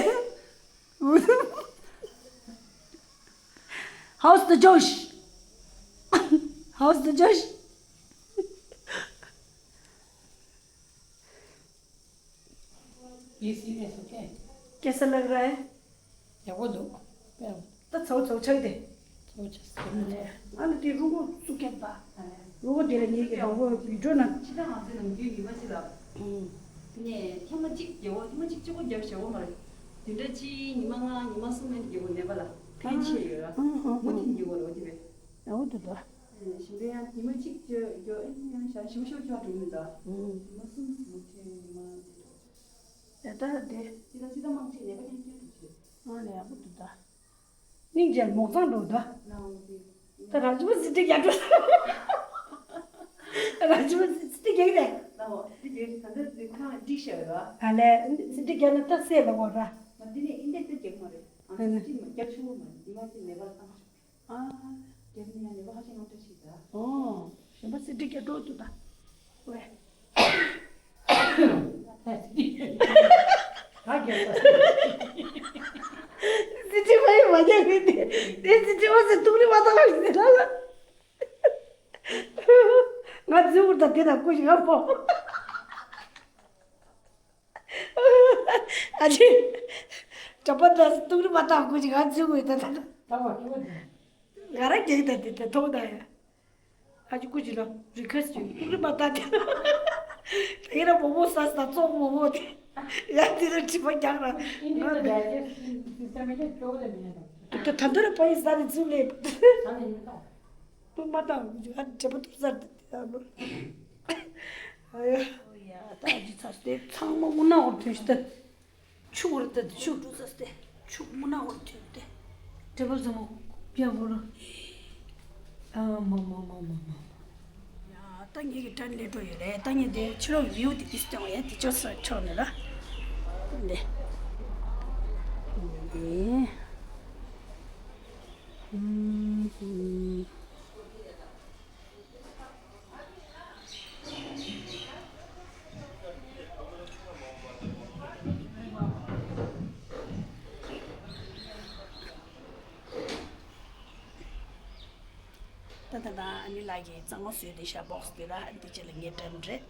How's the Josh? How's the Josh? कैसा लग रहा है? ཡག་པོ་འདུག་ད་ཚོ་ཚོ་ཆགས་ཏེ། ཚོ་ཆགས་ཏེ། ང་ལ་དེ་རུ་གོ་སུ་སྐད་པ། རུ་གོ་དེ་ལ་ངེད་ཀྱི་རང་གོ་བི་འགྲོ་ན། ཕྱི་ཟླ་ང་ཚོའི་ནམ་རྒྱུན་ཉི་མ་གཅིག་ལ། ཨུམ། དེ་ནས་ཐེངས་མ་གཅིག་རྒྱལ་པོ་ཐེངས་མ་གཅིག་གཅིག་པོ་རྒྱབ་ཞེ་པོ་མ་རེད། བདུན་ཕྲག་གཅིག་ཉི་མ་ལྔ་ཉི་མ་གསུམ་ནས་རྒྱལ་པོ་ནད་པ་ལ་ཕན་ཆེ་ཡོད་ར། མུ་མཐུད་རྒྱལ་པོ་རེད་འོ་དེ་བས། ཡག་པོ་འདུག་ད། ཞིང་པའི་ཡང་ཉི་མ་གཅིག་བརྗོད་རྒྱུ་ཨེ་ཡང་ཞག་ཞིམ་ཤོས་ཁྱོག་འགྲོ་མི་འདུག་ཨུམ། ཉི་མ་གསུམ་ཟིན་ཁྱོད་ཉི་མ་དེ་འགྲོ། ད་ལྟ་དེ། ཅི་ལ་ཅི་ལ་མང་ཆེ་ནད་པ་ཡང་སྐྱོན་འགྲོ་ཆེ། ཨ་ནི་ཡག་པོ་འདུག་ད། སྙིང་རྗེ་མོག་ཚང་འགྲོ་ད། ལའོ་དེ། ད་རང་ཅི་མ་སི་ཏི་རྒྱག་འགྲོ། རང་ཅི་མ་སི་ཏི་རྒྱག་རེད། ལའོ་དེ་རྒྱག་ད་ལྟ་དེ་ཁོ་རང་འགྲིག་ཤག་ར། ཨ་ལས་སི་ཏི་རྒྱག་ན་ད་སེ་ལ་འོ་ར། མ་འདི་ནས་ཨིན་དེ་ད་རྒྱག་མ་རེད། ཨ་ཨ་ནི་སི་ཏི་མ་རྒྱག་ཆུང་མ་རེད་ཉི་མ་དེ་ནད་པ་ལ་བཏང་ཤག་ཨ། རྒྱབ་ནས་ཡང་ནད་པ་ཧ་ཅང་ཡོང་འདྲ་ཞིག་ད། ཨོ། གཞན་པ་སི་ཏི་རྒྱག་འགྲོ་འདུག་ད། ཝེ། ད་རྒྱབ་ད། སི་ཏི་མ་ཡིན་མ་རྒྱག་གི་དེ། དེ་སི་ཏི་འོ་ཟེར་ཐུག་རི་མ་བཏང་བ་ཞིག་ཟེར་ལ། ང་འཛུལ་བུར་ད་དེ་ན་སྐུ་ཞིག་ང་པོ། ཨ་ཅེ། གྲྭ་པ་འདྲ་སྟུག་རི་མ་བཏང་ཁུ་ཅིག་ང་ཚོའི་ངོས་ད་ད། ད་བ་ཁྱོད་ད། ང་རང་རྒྱག་ད་དེ་ད་མཐོང་ད་ཡ། ཨ་ཅེ་ཁུ་ཅིག་ལ་རི་ཁ་སི་སྟུག་རི་མ་བཏང་དེ། ད་ཡིན་ན་མོ་མོ་ས་ས་ཙོག་མོ་མོ་དེ། ཡ་དེ་ལ་དྲི་མ་རྒྱག་ར། ཨིན་དི་ད་ཡ་ཅེ་སི་སི་སི་མི་ཅེ་ཅོག་ལ་མི་ཡ་ད། ད་ད་ད་ར་པ་ཡི་ས་རི་ཚུགས་ལེ། ད་ནི་མི་ད། ཏུ་མ་དང་ང་འདྲེ་པོ་ཏུ་ཟར་ཏེ་ཏེ་ཨ་ལོ། ཨ་ཡ། ཨོ་ཡ་ད་ཨ་ཅེ་ཚ་སྟེ་ཚང་མ་དངུལ་ནག་འོར་ཐོན་ཤི་ཏེ། ཕྱུག་འོར་ཏེ་ཕྱུག་འགྲོ་ས་སྟེ་ཕྱུག་དངུལ་ནག་འོར་ཐོན་ཏེ། འདྲེ་པོ་ཟ་མོ་ཡ་བོ་ལོ། ཨ་མ་མ་མ་མ་མ། ཡ་ད་ངེད་ཀྱི་དྲན་ལས་འགྲོ་ཡོད་རེད་ད་ངེད་དེ་ཕྱི་ལོགས་བིའུ་དེ་ཏིས་ཏེ་ཡ་དེ་ཅོ་ས་ཆོག་ནི་ལ། འདི། འདི། ད་ད་ད་ཨ་ནི་ལགས་ཀྱིས་གཙང་མ་བཟོས་ཏེ་ཤ་བོག་སི་དེ་ལ་འདི་ཅི་ལ་ངས་དྲན་རེད།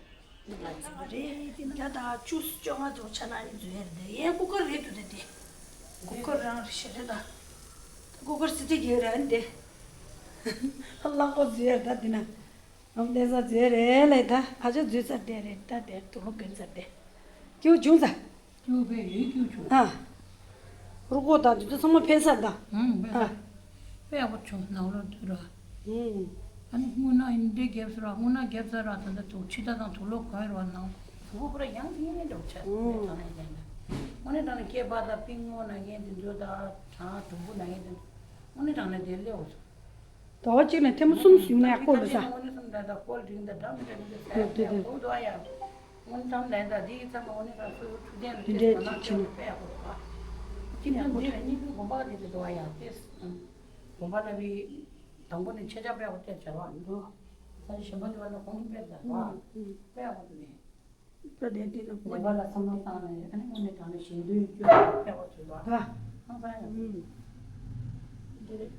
ང་འཛུལ་རེད་དེ་ན་ད་བཅུ་བཅོ་ལྔ་དུ་ཆ་ན་ནི་འཛུལ་ཡ་རེད་ཡན་ཀུ་ཀར་རེད་འདུག་དེ་དེ། ཀུ་ཀར་རང་རེད་ཤི་རེད་ད། ཀུ་ཀར་སི་ཏི་གི་རེད་དེ། ལག་པ་འཛུལ་ཡ་རེད་ད་དེ་ན། ཨམ་ལེ་ས་འཛུལ་ཡ་རེད་ལེ་ད་ཨ་ཅག་འཛུལ་ཚར་དེ་རེད་ད་དེ་དུ་ལོ་གོན་ཚར་དེ། ཀྱུ་བྱུང་ཚར། ཀྱུ་བས་ཡོད་ཀྱུ་བྱུང་། ཨ། རུ་ཀོ་དང་དེ་ཚོ་ཚང་མ་ཕན་ས་ད། ཨང་ཕན་ས། ཨ། དཔེ་ཡག་པོ་བྱུང་ནང་ལོགས་དུ་ར། ཨང་། ཨ་ནི་དངུལ་ནག་ཡིན་འདྲེ་རྒྱབ་ས་ར་དངུལ་ནག་རྒྱབ་ས་ར་ད་ལྟ་དུ་ཕྱི་ད་དང་དུ་ལོ་གོན་ར་ནང་དུ་བུ་ར་ཡང་དེ་ཡིན་འདྲ་བོ་ཆ་དེ་ད་ནས་ལེན་ན། དངོས་གནས་དྲང་གནས་སྐྱེས་པ་དང་པིང་ངོ་ན་ངན་དེ་ཚོ་ད་གྲང་དུམ་བུ་ན་ངན་དེ་ཚོ་དངོས་གནས་དྲང་གནས་དེ་སླེབས་འོ་ཚོ། ཟླ་བ་གཅིག་ནས་ཐེངས་མ་གསུམ་ཞིག་ནས་ཀོ་ལ་ས། དངོས་གནས་གསུམ་ད་ད་ཀོ་ལ་འགྲིག་ད་འདྲ་མི་འདྲ་མི་འདྲ་ཟེར་ཏེ་ཀོ་འདུག་ཡ། དངོས་གནས་དྲང་གནས་ད་འདི་ཡི་ཚང་མ་དངོས་གནས་ད་སུ་འཕྲོད་བསྟེན་ལ་དེ་འདྲའི་ཚོ་ན་ཅིག་ཁྱོད་ནས་དཔེ་ཡག་པོ་འདུག་ཨ། ཁྱིམ་ཚང་འདི་ལ་གཉིས་ཀྱི་དགོན་པ་འདི་དེ་འདུག་ཡ་དེ། དགོན་པ་ན་བི་དང་པོ་ནས་ཆེ་ཆ་དཔེ་ཡག་པོ་དེ་བྱ་བ་འདུག་ས་གཞན་པ་འདི་བ་ན་གོང་དཔེ་ད་བ་དཔེ་ཡག་པོ་འདུག་ནས། ད་དེ་འདི་ལ་ནད་པ་ལ་བསམ་བློ་བཏང་ནས་ཨ་ནི་དངོས་གནས་དྲང་གནས་ཞིང་དོན་བཅོས་ཐུབ་པ་བྱེད་དགོས་པ། ཧང་སང་ཡོད། འདི་རེད།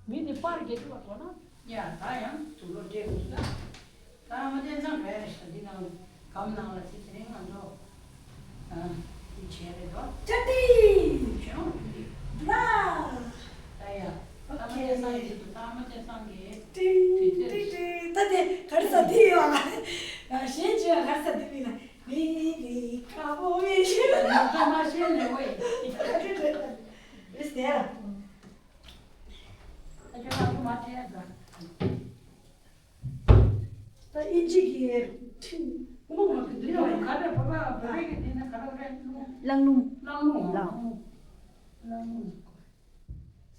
མི་ནི་པར་རྒྱག་ཐུབ་པ་དོ་ན་ཡ་ད་ཡང་དུག་ལོག་སྤྲད་དགོས་ལ། ད་མ་བསྟན་ཙང་ག་རེ་ཤ་འདི་ནང་སྒམ་ནང་ལ་ཚིག་དེ་རིང་ང་ཚོ། ཨ། འདི་བྱས་རེད་དོ། ཅ་ཏི། ཁྱོད་རང་ཐུག་གི། འདུག་ལ། ད་ཡ། ཨོ་ཁེ། ད་མ་བསྟན་སང་གི་འདུག་ད་མ་བསྟན་སང་གི། ཏིང་ཏིང་ཏིང་ཏིང་། ད་དེ་ག་རེ་ཟ་དེ་ཡོད་ཨ། གཞན་ཅི་ཡང་ག་རེ་ཟ་དེ་མིན་ན། མི་རིགས་ཁ་བོ་མི་ཤེས། ད་མ་ཤེས་ནས་ཝེ། ཨེ་སྟེ། ད་ཁྱོད་རང་ཚོ་མ་བསྟན་ད། ད་ཨིན་ཇི་གི་ཁྲིམས་ངོ་མ་གི་འདི་ལ་ག་རེ་བོད་པ་བོད་པའི་གི་འདི་ན་ག་རེ་རེད། རླངས་རླུང་། རླངས་རླུང་། རླངས་རླུང་། རླངས་རླུང་།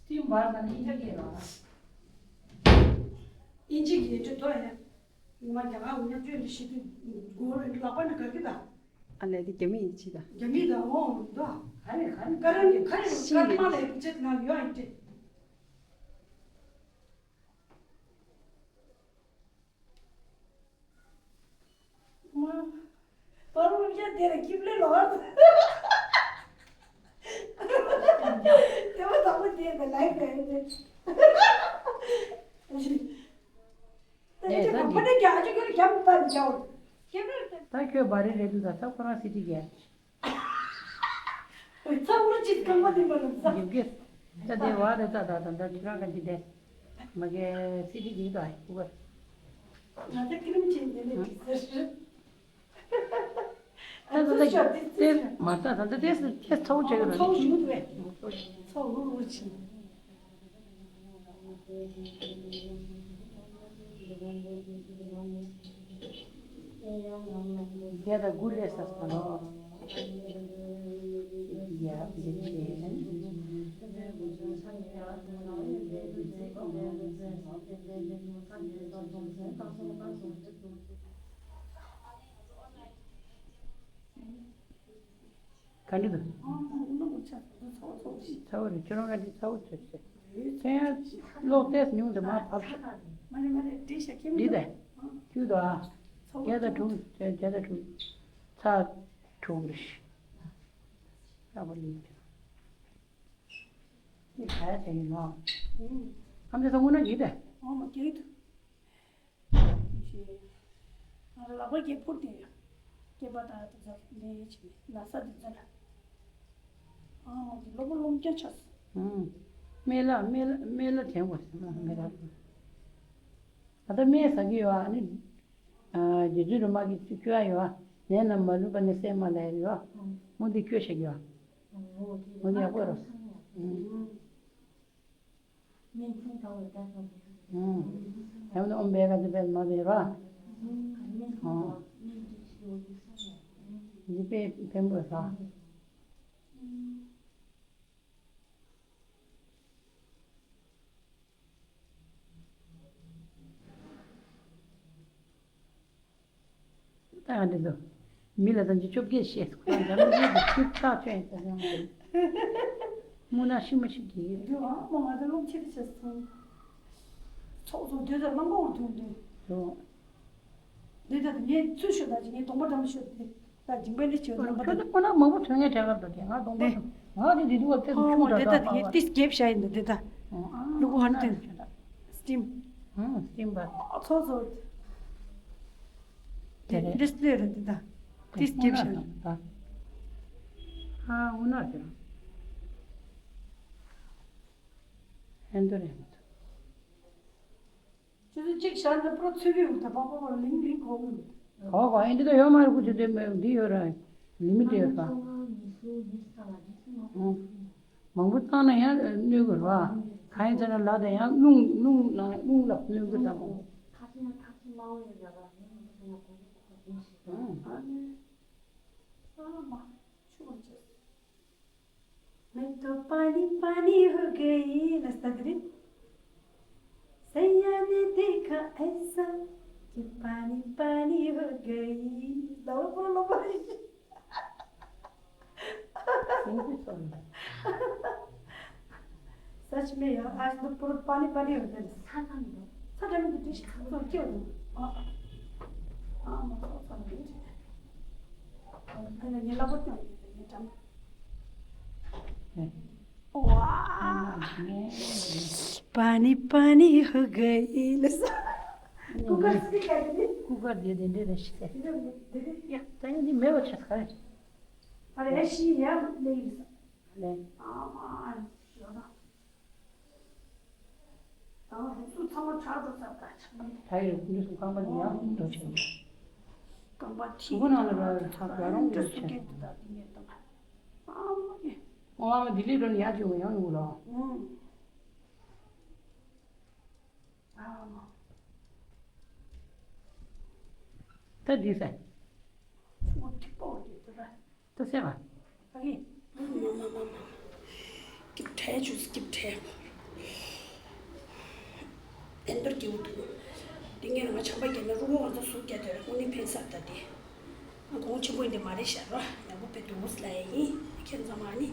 སྟིམ་བར་ན་ཨིན་ཇི་གི་ར། ཨིན་ཇི་གི་འདི་དོ་ཡ། ངོ་མ་རྒྱ་གར་འུ་ཉག་བཅོས་འདི་ཤི་དུས་མགོ་ལག་པ་ནི་ག་གི་ད། ཨ་ལས་དེ་རྒྱ་མི་ཡིན་ཅི་ད། རྒྱ་མི་ད་འོང་འདུག་ག་རེ་ག་རེ་ག་རེ་ག་རེ་མ་ལས་ཅེས་ན་ཡོད་ཨིན་ཏེ། ད་ཁྱོད་བ་རེ་རེད་འདུག་ད་ཚ་ཁོ་རང་སི་ཏི་གས། ཚ་བོར་ཅིག་རྐང་པ་འདི་མ་ལ་ཚ། ཡོད་གི། ད་དེ་བ་རེ་ད་ད་ད་ད་ཁྱོད་རང་ག་འདི་དེ། མ་གི་སི་ཏི་གས་ད་ཁུ་བ། ང་ད་ཀི་རིམ་ཅན་དེ་ནས་འགྲིག་ཟེར། ད་ད་ད་དེ་མ་ད་ད་ད་དེ་དེ་ཚ་བོ་བྱེད་གི་རེད། ཚ་བོ་ཞིག་མི་འདུག་བས། ཚ་བོ་བོར་ཅིག་བརྒྱ་དང་དགུ་ལས་ས་ས་ལོ། ཡ་འདི་བྱས། ག་འདྲ་འདུག་ཚ་བོ་རེད། ཁྱོད་རང་ག་འདྲ་ཚ་བོ་ཚོད་ཚོད། ཚན་ཡང་གློག་ཏོག་ཙམ་ཉུང་དུ་མར་བབས་ཤིག་འདི་དང་། ཁྱོད་དང་ཨ། བརྒྱ་དང་དྲུག་བརྒྱ་དང་དྲུག་ཚ་དྲུག་རེད། ཡག་པོ་ལེན་ཁྱོད། འདི་ག་རེ་བྱས་ཡིན་ནོ། ཨ་མ་དེ་ཚོ་དངོས་གནས་ཡིན་ཏེ། ཨོ་མ་རྒྱག་གི་འདུག་ཞེས། ང་ལ་ལག་པ་བརྒྱད་ཕུར་ཏེ། སྐེད་པ་དང་དེ་ཚོ་ལས་བྱེད་ལ་ས་དེ་ཚོ་ལ། ཨ་མ་གི་གློ་བུར་རླུང་རྒྱག་ཆགས་སོང་། སྨན་བླ་སྨན་བླ་སྨན་བླ་དྲན་དགོས་ཟེར་ན་སྨན་བླ། ད་ལྟ་སྨན་ཟ་གི་ཡོད་ཨ་ནི། རྗེ་བཙུན་སྒྲོལ་མ་གི་ཚུར་བསྐྱོན་ཡ་ཡོད་ཨ། ནད་རྣམས་མ་ལུས་པ་ནི་སེལ་མ་ལ་ཡ་ཡོད་ཨ། མོ་འདི་བསྐྱོན་བྱེད་ཀྱི་ཡོད་ཨ། མོ་འདི་ཡག་པོ་རོ། ཡང་ན་ཨོམ་བྷེ་ག་ཏི་བེད་མ་བེད་ར། འདི་དཔེ་ཕན་པོ་ར། ད་ང་འདི་ཚོ་མི་ལ་ད་འདི་བཅོ་བརྒྱད་བཤད་ཁོ་རང་འཇམ་པོ་ཞིག་གི་ཁྱིམ་ཐག་ཆོད་ཡིན་ས་སོང་། སྨུག་ནག་ཤི་མ་ཤི་གི་འདུག་ཨ་མ་ང་ཚོ་སློབ་ཆེ་དུ་བྱས་སོང་། ཚོགས་གཙོ་འདི་ཚོ་རླངས་པ་འུར་འཐུང་འདུག་འདི་ད་ངས་ཚུར་ཤོད་ད་ཅི་ངས་གདོང་པ་འགྲམ་ཤོད་དེ་ད་འཇིག་པའི་ལས་བྱེད་རླངས་པ་ཁྱོད་ད་ཁོ་ན་མང་པོ་ཐོན་ངེས་བྲལ་བར་འགྲོ་གི་ང་གདོང་པ་ནི་ང་གི་འདི་འདུག་བ་ཚེ་ཧོ་ཆུང་ཧོ་དྲགས་འདི་ད་དྲགས་ངས་ཏིས་རྒྱབ་བྱ་ཡིན་འདུག་འདི་ད་ཨོ་ཨ་ལུ་གུ་ཧ་ནི་ཏན་ཁྱོད་ད་སྟིམ་ཧུམ་སྟིམ་པ་ཨ་ཚོགས་གཙོ། དེ་རེད། ལིས་ལེ་རེད་དེ་ད། ཏིས་སྐྱེབ་ཤག་ཨ་འུ་ན་ཟེར། ཧན་དུ་རེད་མ་ཐུ། ཁྱོད་ཚོ་གཅིག་བཞག་ན་པྲོ་ཚུད་ཀྱི་ཡོད་ད་པ་པ་པ་ལིང་ལིང་གོ་གི་ཡོད། གོ་གོ་ཨེ་འདི་ད་ཡོད་མ་རེད་ཁུ་ཚོད་དེ་མེད་འདི་ཡོད་ར། ལི་མི་དེ་ཡོད་ད། ཨུ། མང་པོ་བཏང་ན་ཡང་གནོད་གི་རེད་བ། གང་ཡིན་ཟེར་ན་ལ་དང་ཡང་རླུང་རླུང་ལ་རླུང་ལ་གནོད་གི་ད་མང་པོ། ཨུ། मैं तो पानी पानी हो गई ལ་ས་དེ་རེད། सैया ने देखा ऐसा कि पानी पानी हो गई ལ་པོ་ལ་པོ། Sing this song. सच में यार आज तो पूरा पानी पानी हो गया। ས་ཁམས་འདུག་ས་ཁམས་འདུག་དེ་ཤི་ཁམས་ཚོ་སྐྱོ་འདུག་ཨ་ཨ་མ་ཚོགས་ཚོགས་འདུག་ཨ་ནི་ངའི་ལག་པ་སྟོན་གྱི་འདུག་ངའི་འགྲམ། ཨ་ནི། ཝ། पानी पानी हो गई ལ་ས། ཀུ་ཀར་སི་ཀ་དེ་ནི། ཀུ་ཀར་དེ་དེ་འདྲས་རེད་ཤི་ཟེར། དེ་ནི་དེ་ནི། ཡ་ད་ཡང་འདི་མེད་པ་ཆགས་ས་རེད། ཨ་རེ་ཨེ་ཤི་ཡ་ལེ་ཡིན་ས། ལེ། ཨ་མ་ཡོད་ན། ད་སུ་ཚང་མ་ཆགས་འགྲོ་ས་ད་ཆགས་མེད། ད་ཡོད་འདི་སུ་ཁང་པ་འདི་ཡང་འགྲོ་ཆེན་པོ། རྐང་པ་ཐིག་སུ་ཁོ་ནང་ལ་ར་ད་ག་རང་འགྲོ་ཆེན་པོ། ཨ་མ་ཡེ། ཨོ་ཨ་མ་ལྡི་ལི་འགྲོ་ནས་ཡར་བྱུང་བ་ཡང་ཡོང་ལ། ཨུམ། ད་འདི་ཟེར། ད་ཟེར་བ། སྐྱིབས་ཁྲལ་བྱུང་སྐྱིབས་ཁྲལ། ཨེ་འདོར་སྐྱིད་པོ་འདུག་དེ་ངས་རང་ཆམ་པ་བརྒྱབ་ན་རུ་མོ་ང་ཚོ་ཟུག་རྒྱག་དེ་རེད་དངོས་གནས་ཕན་སབ་ད་དེ། ང་གོང་ཆེན་པོ་ཡིན་དེ་མ་རེད་ཤག་ར་ཡག་པོ་དཔེ་འདུག་ལ་ཡ་ཡིན་ཁྱེད་ཚང་མ་ནི་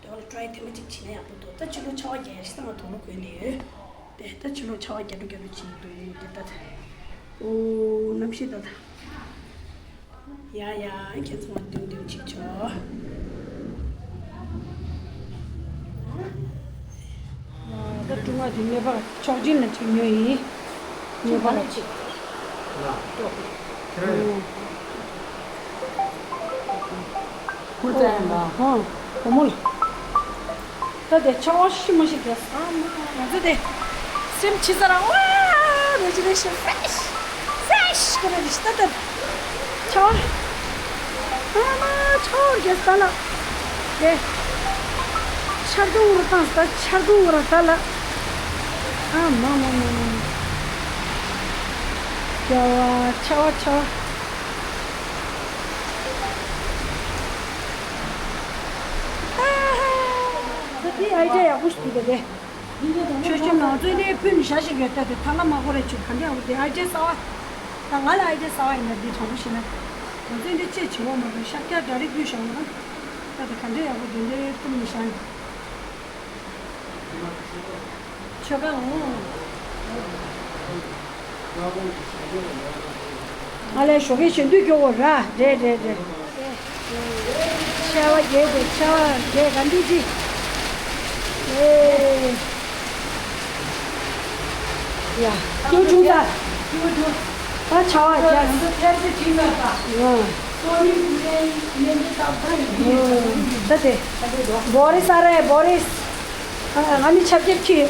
དེ་བ་ལ་ཀྲའི་ཐེངས་མ་གཅིག་བྱེད་ན་ཡག་པོ་འདུག་ད་ཕྱི་ལོ་ཆར་པ་བརྒྱབ་ཡ་ཞིག་ད་ང་དུག་ལོག་གོན་ནས་ཡོད་དེ་ད་ཕྱི་ལོ་ཆར་པ་བརྒྱབ་འགྲོ་བརྒྱབ་འགྲོ་བྱེད་ཀྱི་འདུག་དེ་ད་ད་ཨོ་གནམ་གཤིས་ད་ད་ཡ་ཡ་ཁྱེད་ཚང་མ་འདུག་འདུག་ཅིག་ཆོག་ད་ཀྲུང་ཨ་དེ་ཉོས་པ་ཆོག་སྦྱིན་ལ་ཅིག་ཉོས་ཡིན། ཉོས་པ་ལ་ཅིག་ལ་ཏོག་ཁུར་ཙམ་ཡིན་པ། ཧོ། བུ་མོ་ལ། ད་དེ་ཆར་པ་ཤི་མ་ཤི་རྒྱག་ས། ཨ་མ། ང་ཚོ་དེ་སེམས་ཆི་ས་ར་ཝ་རེ་ཇི་རེ་ཤི་ཕེ་ཤི་ཕེ་ཤི་ཁོ་རེ་རེ་ཤི་ད་ད་ཆར་པ། ཨ་མ། ཆར་པ་རྒྱག་ས་ལ། དེ་ཆར་གདུང་རུ་བཏང་ས། ཆར་གདུང་རུ་ད་ལ། ཨ་མ་མ་མ་མ། རྒྱ་བ་ཆ་བ་ཆ་བ། ད་དེ་ཨའི་ཌི་ཡ་ཡག་པོ་ཞིག་འདུག་གས། ཆོས་ཆོས་ནང་ཚོས་ནས་ཕུལ་ནས་བཞག་ཞིག་ཡོད། ད་དེ་ཐ་ན་མ་གོ་རེ་ཆུ་ག་འདྲ་ཡག་པོ། དེ་ཨའི་ཌི་ཡ་གསར་བ། ད་ང་ལ་ཨའི་ཌི་ཡ་གསར་བ་ཡིན་ན་འདི་དྲང་པོ་བཤད་ན། ང་ཚོས་འདི་ཅེས་བྱེད་འོ་མ་དང་ཤར་རྒྱག་འདྲ་རིགས་ཕུལ་བཞག་འོ་ན། ད་དེ་ག་འདྲ་ཡག་པོ་དེ་འདྲ་ཕུལ་ནས་བཞག་ཡིན། ཆོས་ཁང་འོང་། ང་ལས་ཞོགས་ཀས་གཞོན་དུས་སྐྱོ་བོ་ར། རེད་རེད་རེད། ཆར་པ་རྒྱག་དེ་ཆར་པ་རྒྱག་ག་འདི་ཅི། ཨེ། ཡ། སྐྱོ་བྱུང་ད། ད་ཆར་པ་རྒྱག་ཨ། ད་དེ། བོ་རིས་ཨ་རེ་བོ་རིས། ཨ་ནི་ཆབ་ཀྱི་ཁྱི།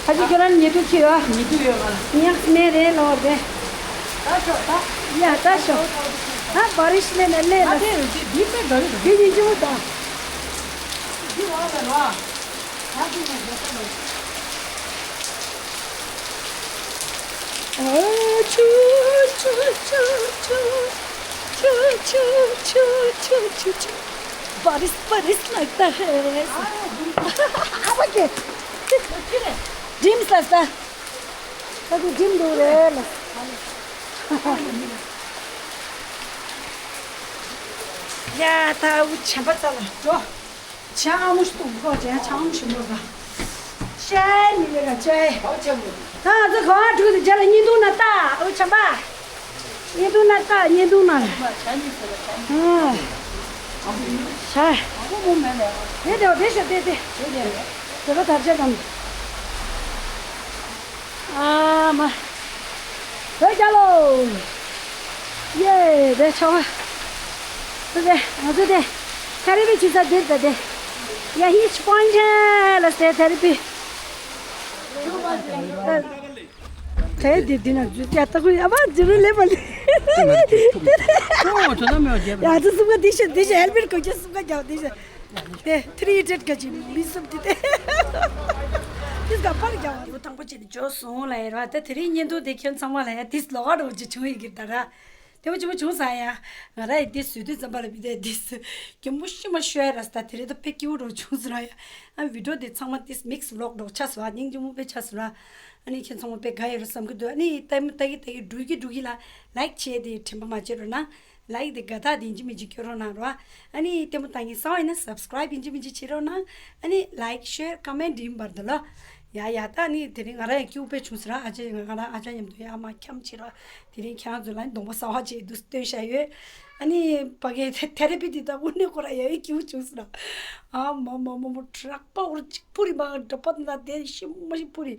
ཨ་ཅི་ཁྱོད་རང་ཉེ་དུ་ཁྱི་ཨ། ཉེ་དུ་ཡོད་ང་ལ། ཉག་སྨན་རེད་ལོ་རེད། ད་ཤོག་ད། ཡ་ད་ཤོག་ད་བ་རི་ཤི་ལེ་ནེ་ལེ་ལ། ད་དེ་འདི་དཔེ་འདྲ་རེད། འདི་ཡིན་གྱི་མོ་ད། འདི་བ་ལ་ར། ད་འདི་ནས་འགྲོ་ས་ལ། ཨ་ཆུ་ཆུ། बारिश बारिश लगता है। ཨ་མ་ཀེ། ཌིམ་ས་ས། ད་དུ་ཌིམ་འདུག་རེད་ལ། ཡ་ད་འུ་བྱམས་པ་ཚ་ལ་འགྲོ། ཆ་ཨ་མོ་ཞིག་ཏུ་འགོ་ཅན་ཆ་ཨ་མོ་ཞིག་མོ་ཟ། ཤའི་མི་ལེ་ག་ཅའི། ད་ང་ཚོ་ག་བ་འགྲོ་དུ་ཇ་ལ་བརྙན་ཐུང་ན་ལྟ། འུ་བྱམས་པ། བརྙན་ཐུང་ན་ལྟ། བརྙན་ཐུང་ན། ཨ། ཤ། དེ་དེ་དེ་ཤ་དེ་དེ། དེ་ག་དར་ཆ་དང་། ཨ་མ། བོད་རྒྱལ་ལོ། ཡེ་དེ་ཆོག་པ། དེ་ང་ཚོ་དེ་ཐེ་རི་པི་བྱེད་ས་འདིར་དེ་དེ། ཡ་ཧི་སྤོན་ཆེ་ལ་སེ་ཐེ་རི་པི། དེ་དེ་དེ་ན་ཡ་ད་ཁུ་ཡ་མ་ཇི་རུ་ལེ་མ་ལེ། ཁོང་ཁྲོ་ན་མེད་པ་བརྒྱབ། ཡ་ཚོ་སུམ་ཀ་དེ་ཤ་དེ་ཤ་ཧེལ་མེད་གོ་ཅི་སུམ་ཀ་རྒྱབ་དེ་ཤ། དེ་ཐི་རི་ཨི་ཌི་ཡེཊ་ག་ཅི་མི་སུབ་དེ་དེ། དེ་སྐབས་པར་རྒྱག་པ་དང་པོ་བྱས་ནས་འཇོག་སོང་ལ་ཡ་ར། ད་དེ་རིང་བརྙན་ཐུང་དེ་ཁྱོད་ཚང་མ་ལ་ཡ་དེ་ལོག་ཨ་རོ་ཅི་བྱུང་ཡི་གི་ད་ར། དེ་མོ་ཅི་མོ་བྱུང་ས་ཡ། ང་ར་ཡི་དེ་བཟོས་དུས་ཙམ་པ་ལ་བི་དེ་དེ་སུ་གྱོན་པོ་ཤི་མ་ཤོད་ཡ་ར་ས། ད་དེ་རེད་ད་དཔེ་སྐྱིད་པོ་རོ་བྱུང་ཟེར་ར་ཡ། ཨ་བི་ཌི་ཡོ་དེ་ཚང་མ་དེ་མིག་སི་བི་ལོག་འགྲོ་ཆ་སོ་ཨ། སྙིང་རྗེ་མོ་དཔེ་ཆ་སོ་ར། ཨ་ནི་ཁྱེད་ཚང་མ་དཔེ་དགའ་ཡོད་ར་བསམ་གི་འདུག་ཨ་ནི་ལྟད་མོ་ལྟ་གི་ལྟ་གི་འགྲོ་གི་འགྲོ་གི་ལ་ལའིཀ་བྱས་དེ་དྲན་པ་མ་བརྗེད་རོགས་གནང་། ལའིཀ་དེ་དགའ་རྟགས་དེ་ཡིན་གཅིག་མིན་གཅིག་སྐྱོན་རོགས་གནང་རོགས། ཨ་ནི་ལྟད་མོ་ལྟ་མཁན་གསར་པ་ཡིན་ན་སབ་སི་ཀ་རའིབ་ཡིན་གཅིག་མིན་གཅིག་བྱེད་རོགས་གནང་། ཨ་ནི་ལའིཀ་ཤེར་ཀོ་མེན་ཊི་ཡིན་བར་དུ་ལོ། ཡ་ཡ་ད་ཨ་ནི་དེ་རིང་ང་རང་ཡང་སྐྱིད་པོ་དཔེ་བྱུང་ཟེར་ར། ཨ་ཅེ་ང་རང་ཨ་ཅག་མཉམ་དུ་ཡ་མ་འཁྱམ་བྱེད་རོགས། དེ་རིང་ཁྱེད་རང་ཚོ་ལ་གདོང་པ་གསར་པ་ཅིག་འདུག་སྟོན་བཞག་ཡོད། ཨ་ནི་ཕ་གིའི་ཐེ་ཐེ་རེ་པི་དེ་དག་དངོས་གནས་ཁོ་རང་ཡ་ཡི་སྐྱིད་པོ་བྱུང་ཟེར་ར། ཨ་མ་མ་མ་མ་དྲག་པ་འོར་གཅིག་པུ་རི་མ་འདྲ་པ་ན་དེ་ཤི་མ་ཤི་པུ་རི།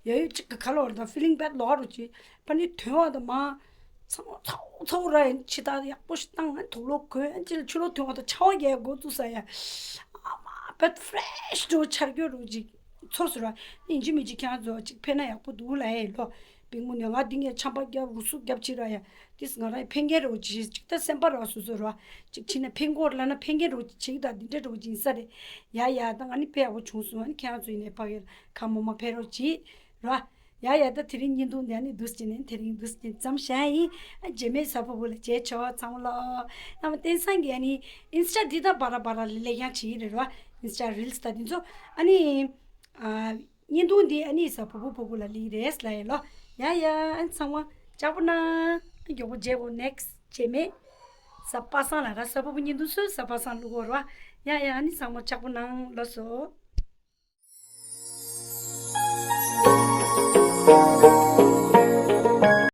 ཡ་ཡི་གཅིག་གི་ཁ་ལོ་འོར་དང་ཕི་ལིང་བེཌ་ལོག་རོ་ཅིག་ཕ་ནི་ཐོན་བ་དང་མ། ཚ་བོ་ཚ་བོ་ཚ་བོ་ར་ཡིན་ཕྱི་ཐག་ཡག་པོ་ཞིག་བཏང་ཨ་དུག་ལོག་གོན་ཨ་ཅི་ལ་ཆུ་ལོག་ཐོན་བ་དང་ཆར་པ་རྒྱག་འགོ་བཙུགས་ས་ཡ། ཨ་མ་བེཌ་ཕི་རེ་ཤི་འགྲོ་ཆར་སྐྱོ་རུ་ཅིག་ཚོར་སོང་ར། ཡིན་གཅིག་མིན་གཅིག་ཁྱེད་རང་ཚོ་ཅིག་ཕེབས་ན་ཡག་པོ་འདུག་ལ་ཡ་ལོ། པིང་མོ་ནས་ང་འདི་ངས་ཆམ་པ་རྒྱབ་རུ་སུག་རྒྱབ་ཕྱིར་ར་ཡ། དེས་ང་རང་ཡ་ཕན་མཁན་རོ་ཅིག་ཅིག་ད་སེམས་པ་ར་སོ་སོ་ར། ཅིག་ཕྱིན་ན་ཕན་གོ་ལ་ན་ཕན་མཁན་རོ་ཅིག་ད་འདི་འདྲ་རོ་ཅིག་ཡིན་ས་རེད། ཡ་ཡ་ད་ང་ནི་ཕེབས་ཡག་པོ་བྱུང་སོང་ཨ་ནི་ཁྱེད་རང་ཚོ་ཡིན་ནས་ཕ་གི་ཁ་མོ་མ་ཕེབས་རོ་ཅིག་ར། ཡ་ཡ་ད་དེ་རིང་བརྙན་ཐུང་འདི་ནི་འདུག་སེ་བྱས་ནས་དེ་རིང་འདུག་སེ་བྱས་ནས་མཚམས་བཞག་ཡིན། ཨ་རྗེས་མའི་གཟའ་ཕུར་བུ་ལ་མཇལ་ཆོག་ཚང་མ་ལོ། ཨ་མ་བསྟན་སང་གི་ཨ་ནི་ཨིན་སི་ཊ་འདི་དང་བར་བར་ལ་ལེགས་ཡང་བྱེད་ཀྱི་རེད་རོ། ཨིན་སི་ཊ་རིལ་སི་ད་འདི་ཚོ་ཨ་ནི། ཨ་བརྙན་ཐུང་འདི་ཨ་ནི་གཟའ་ཕུར་བུ་ཕུར་བུ་ལ་ལེགས་རེད་ལ་ཡིན་ལོ། ཡ་ཡ་ཨ་ནི་ཚང་མ་ལྕགས་པོ་གནང་། མགྱོགས་པོ་མཇལ་གོ་ནེག་སི་རྗེས་མའི་གཟའ་པ་སངས་ལ་ར་གཟའ་ཕུར་བུ་བརྙན་ཐུང་སུ་གཟའ་པ་སངས་བླུག་གོ་རོ། ཡ་ཡ་ཨ་ནི་ཚང་མ་ལྕགས་པོ་གནང་ལོ་སོ།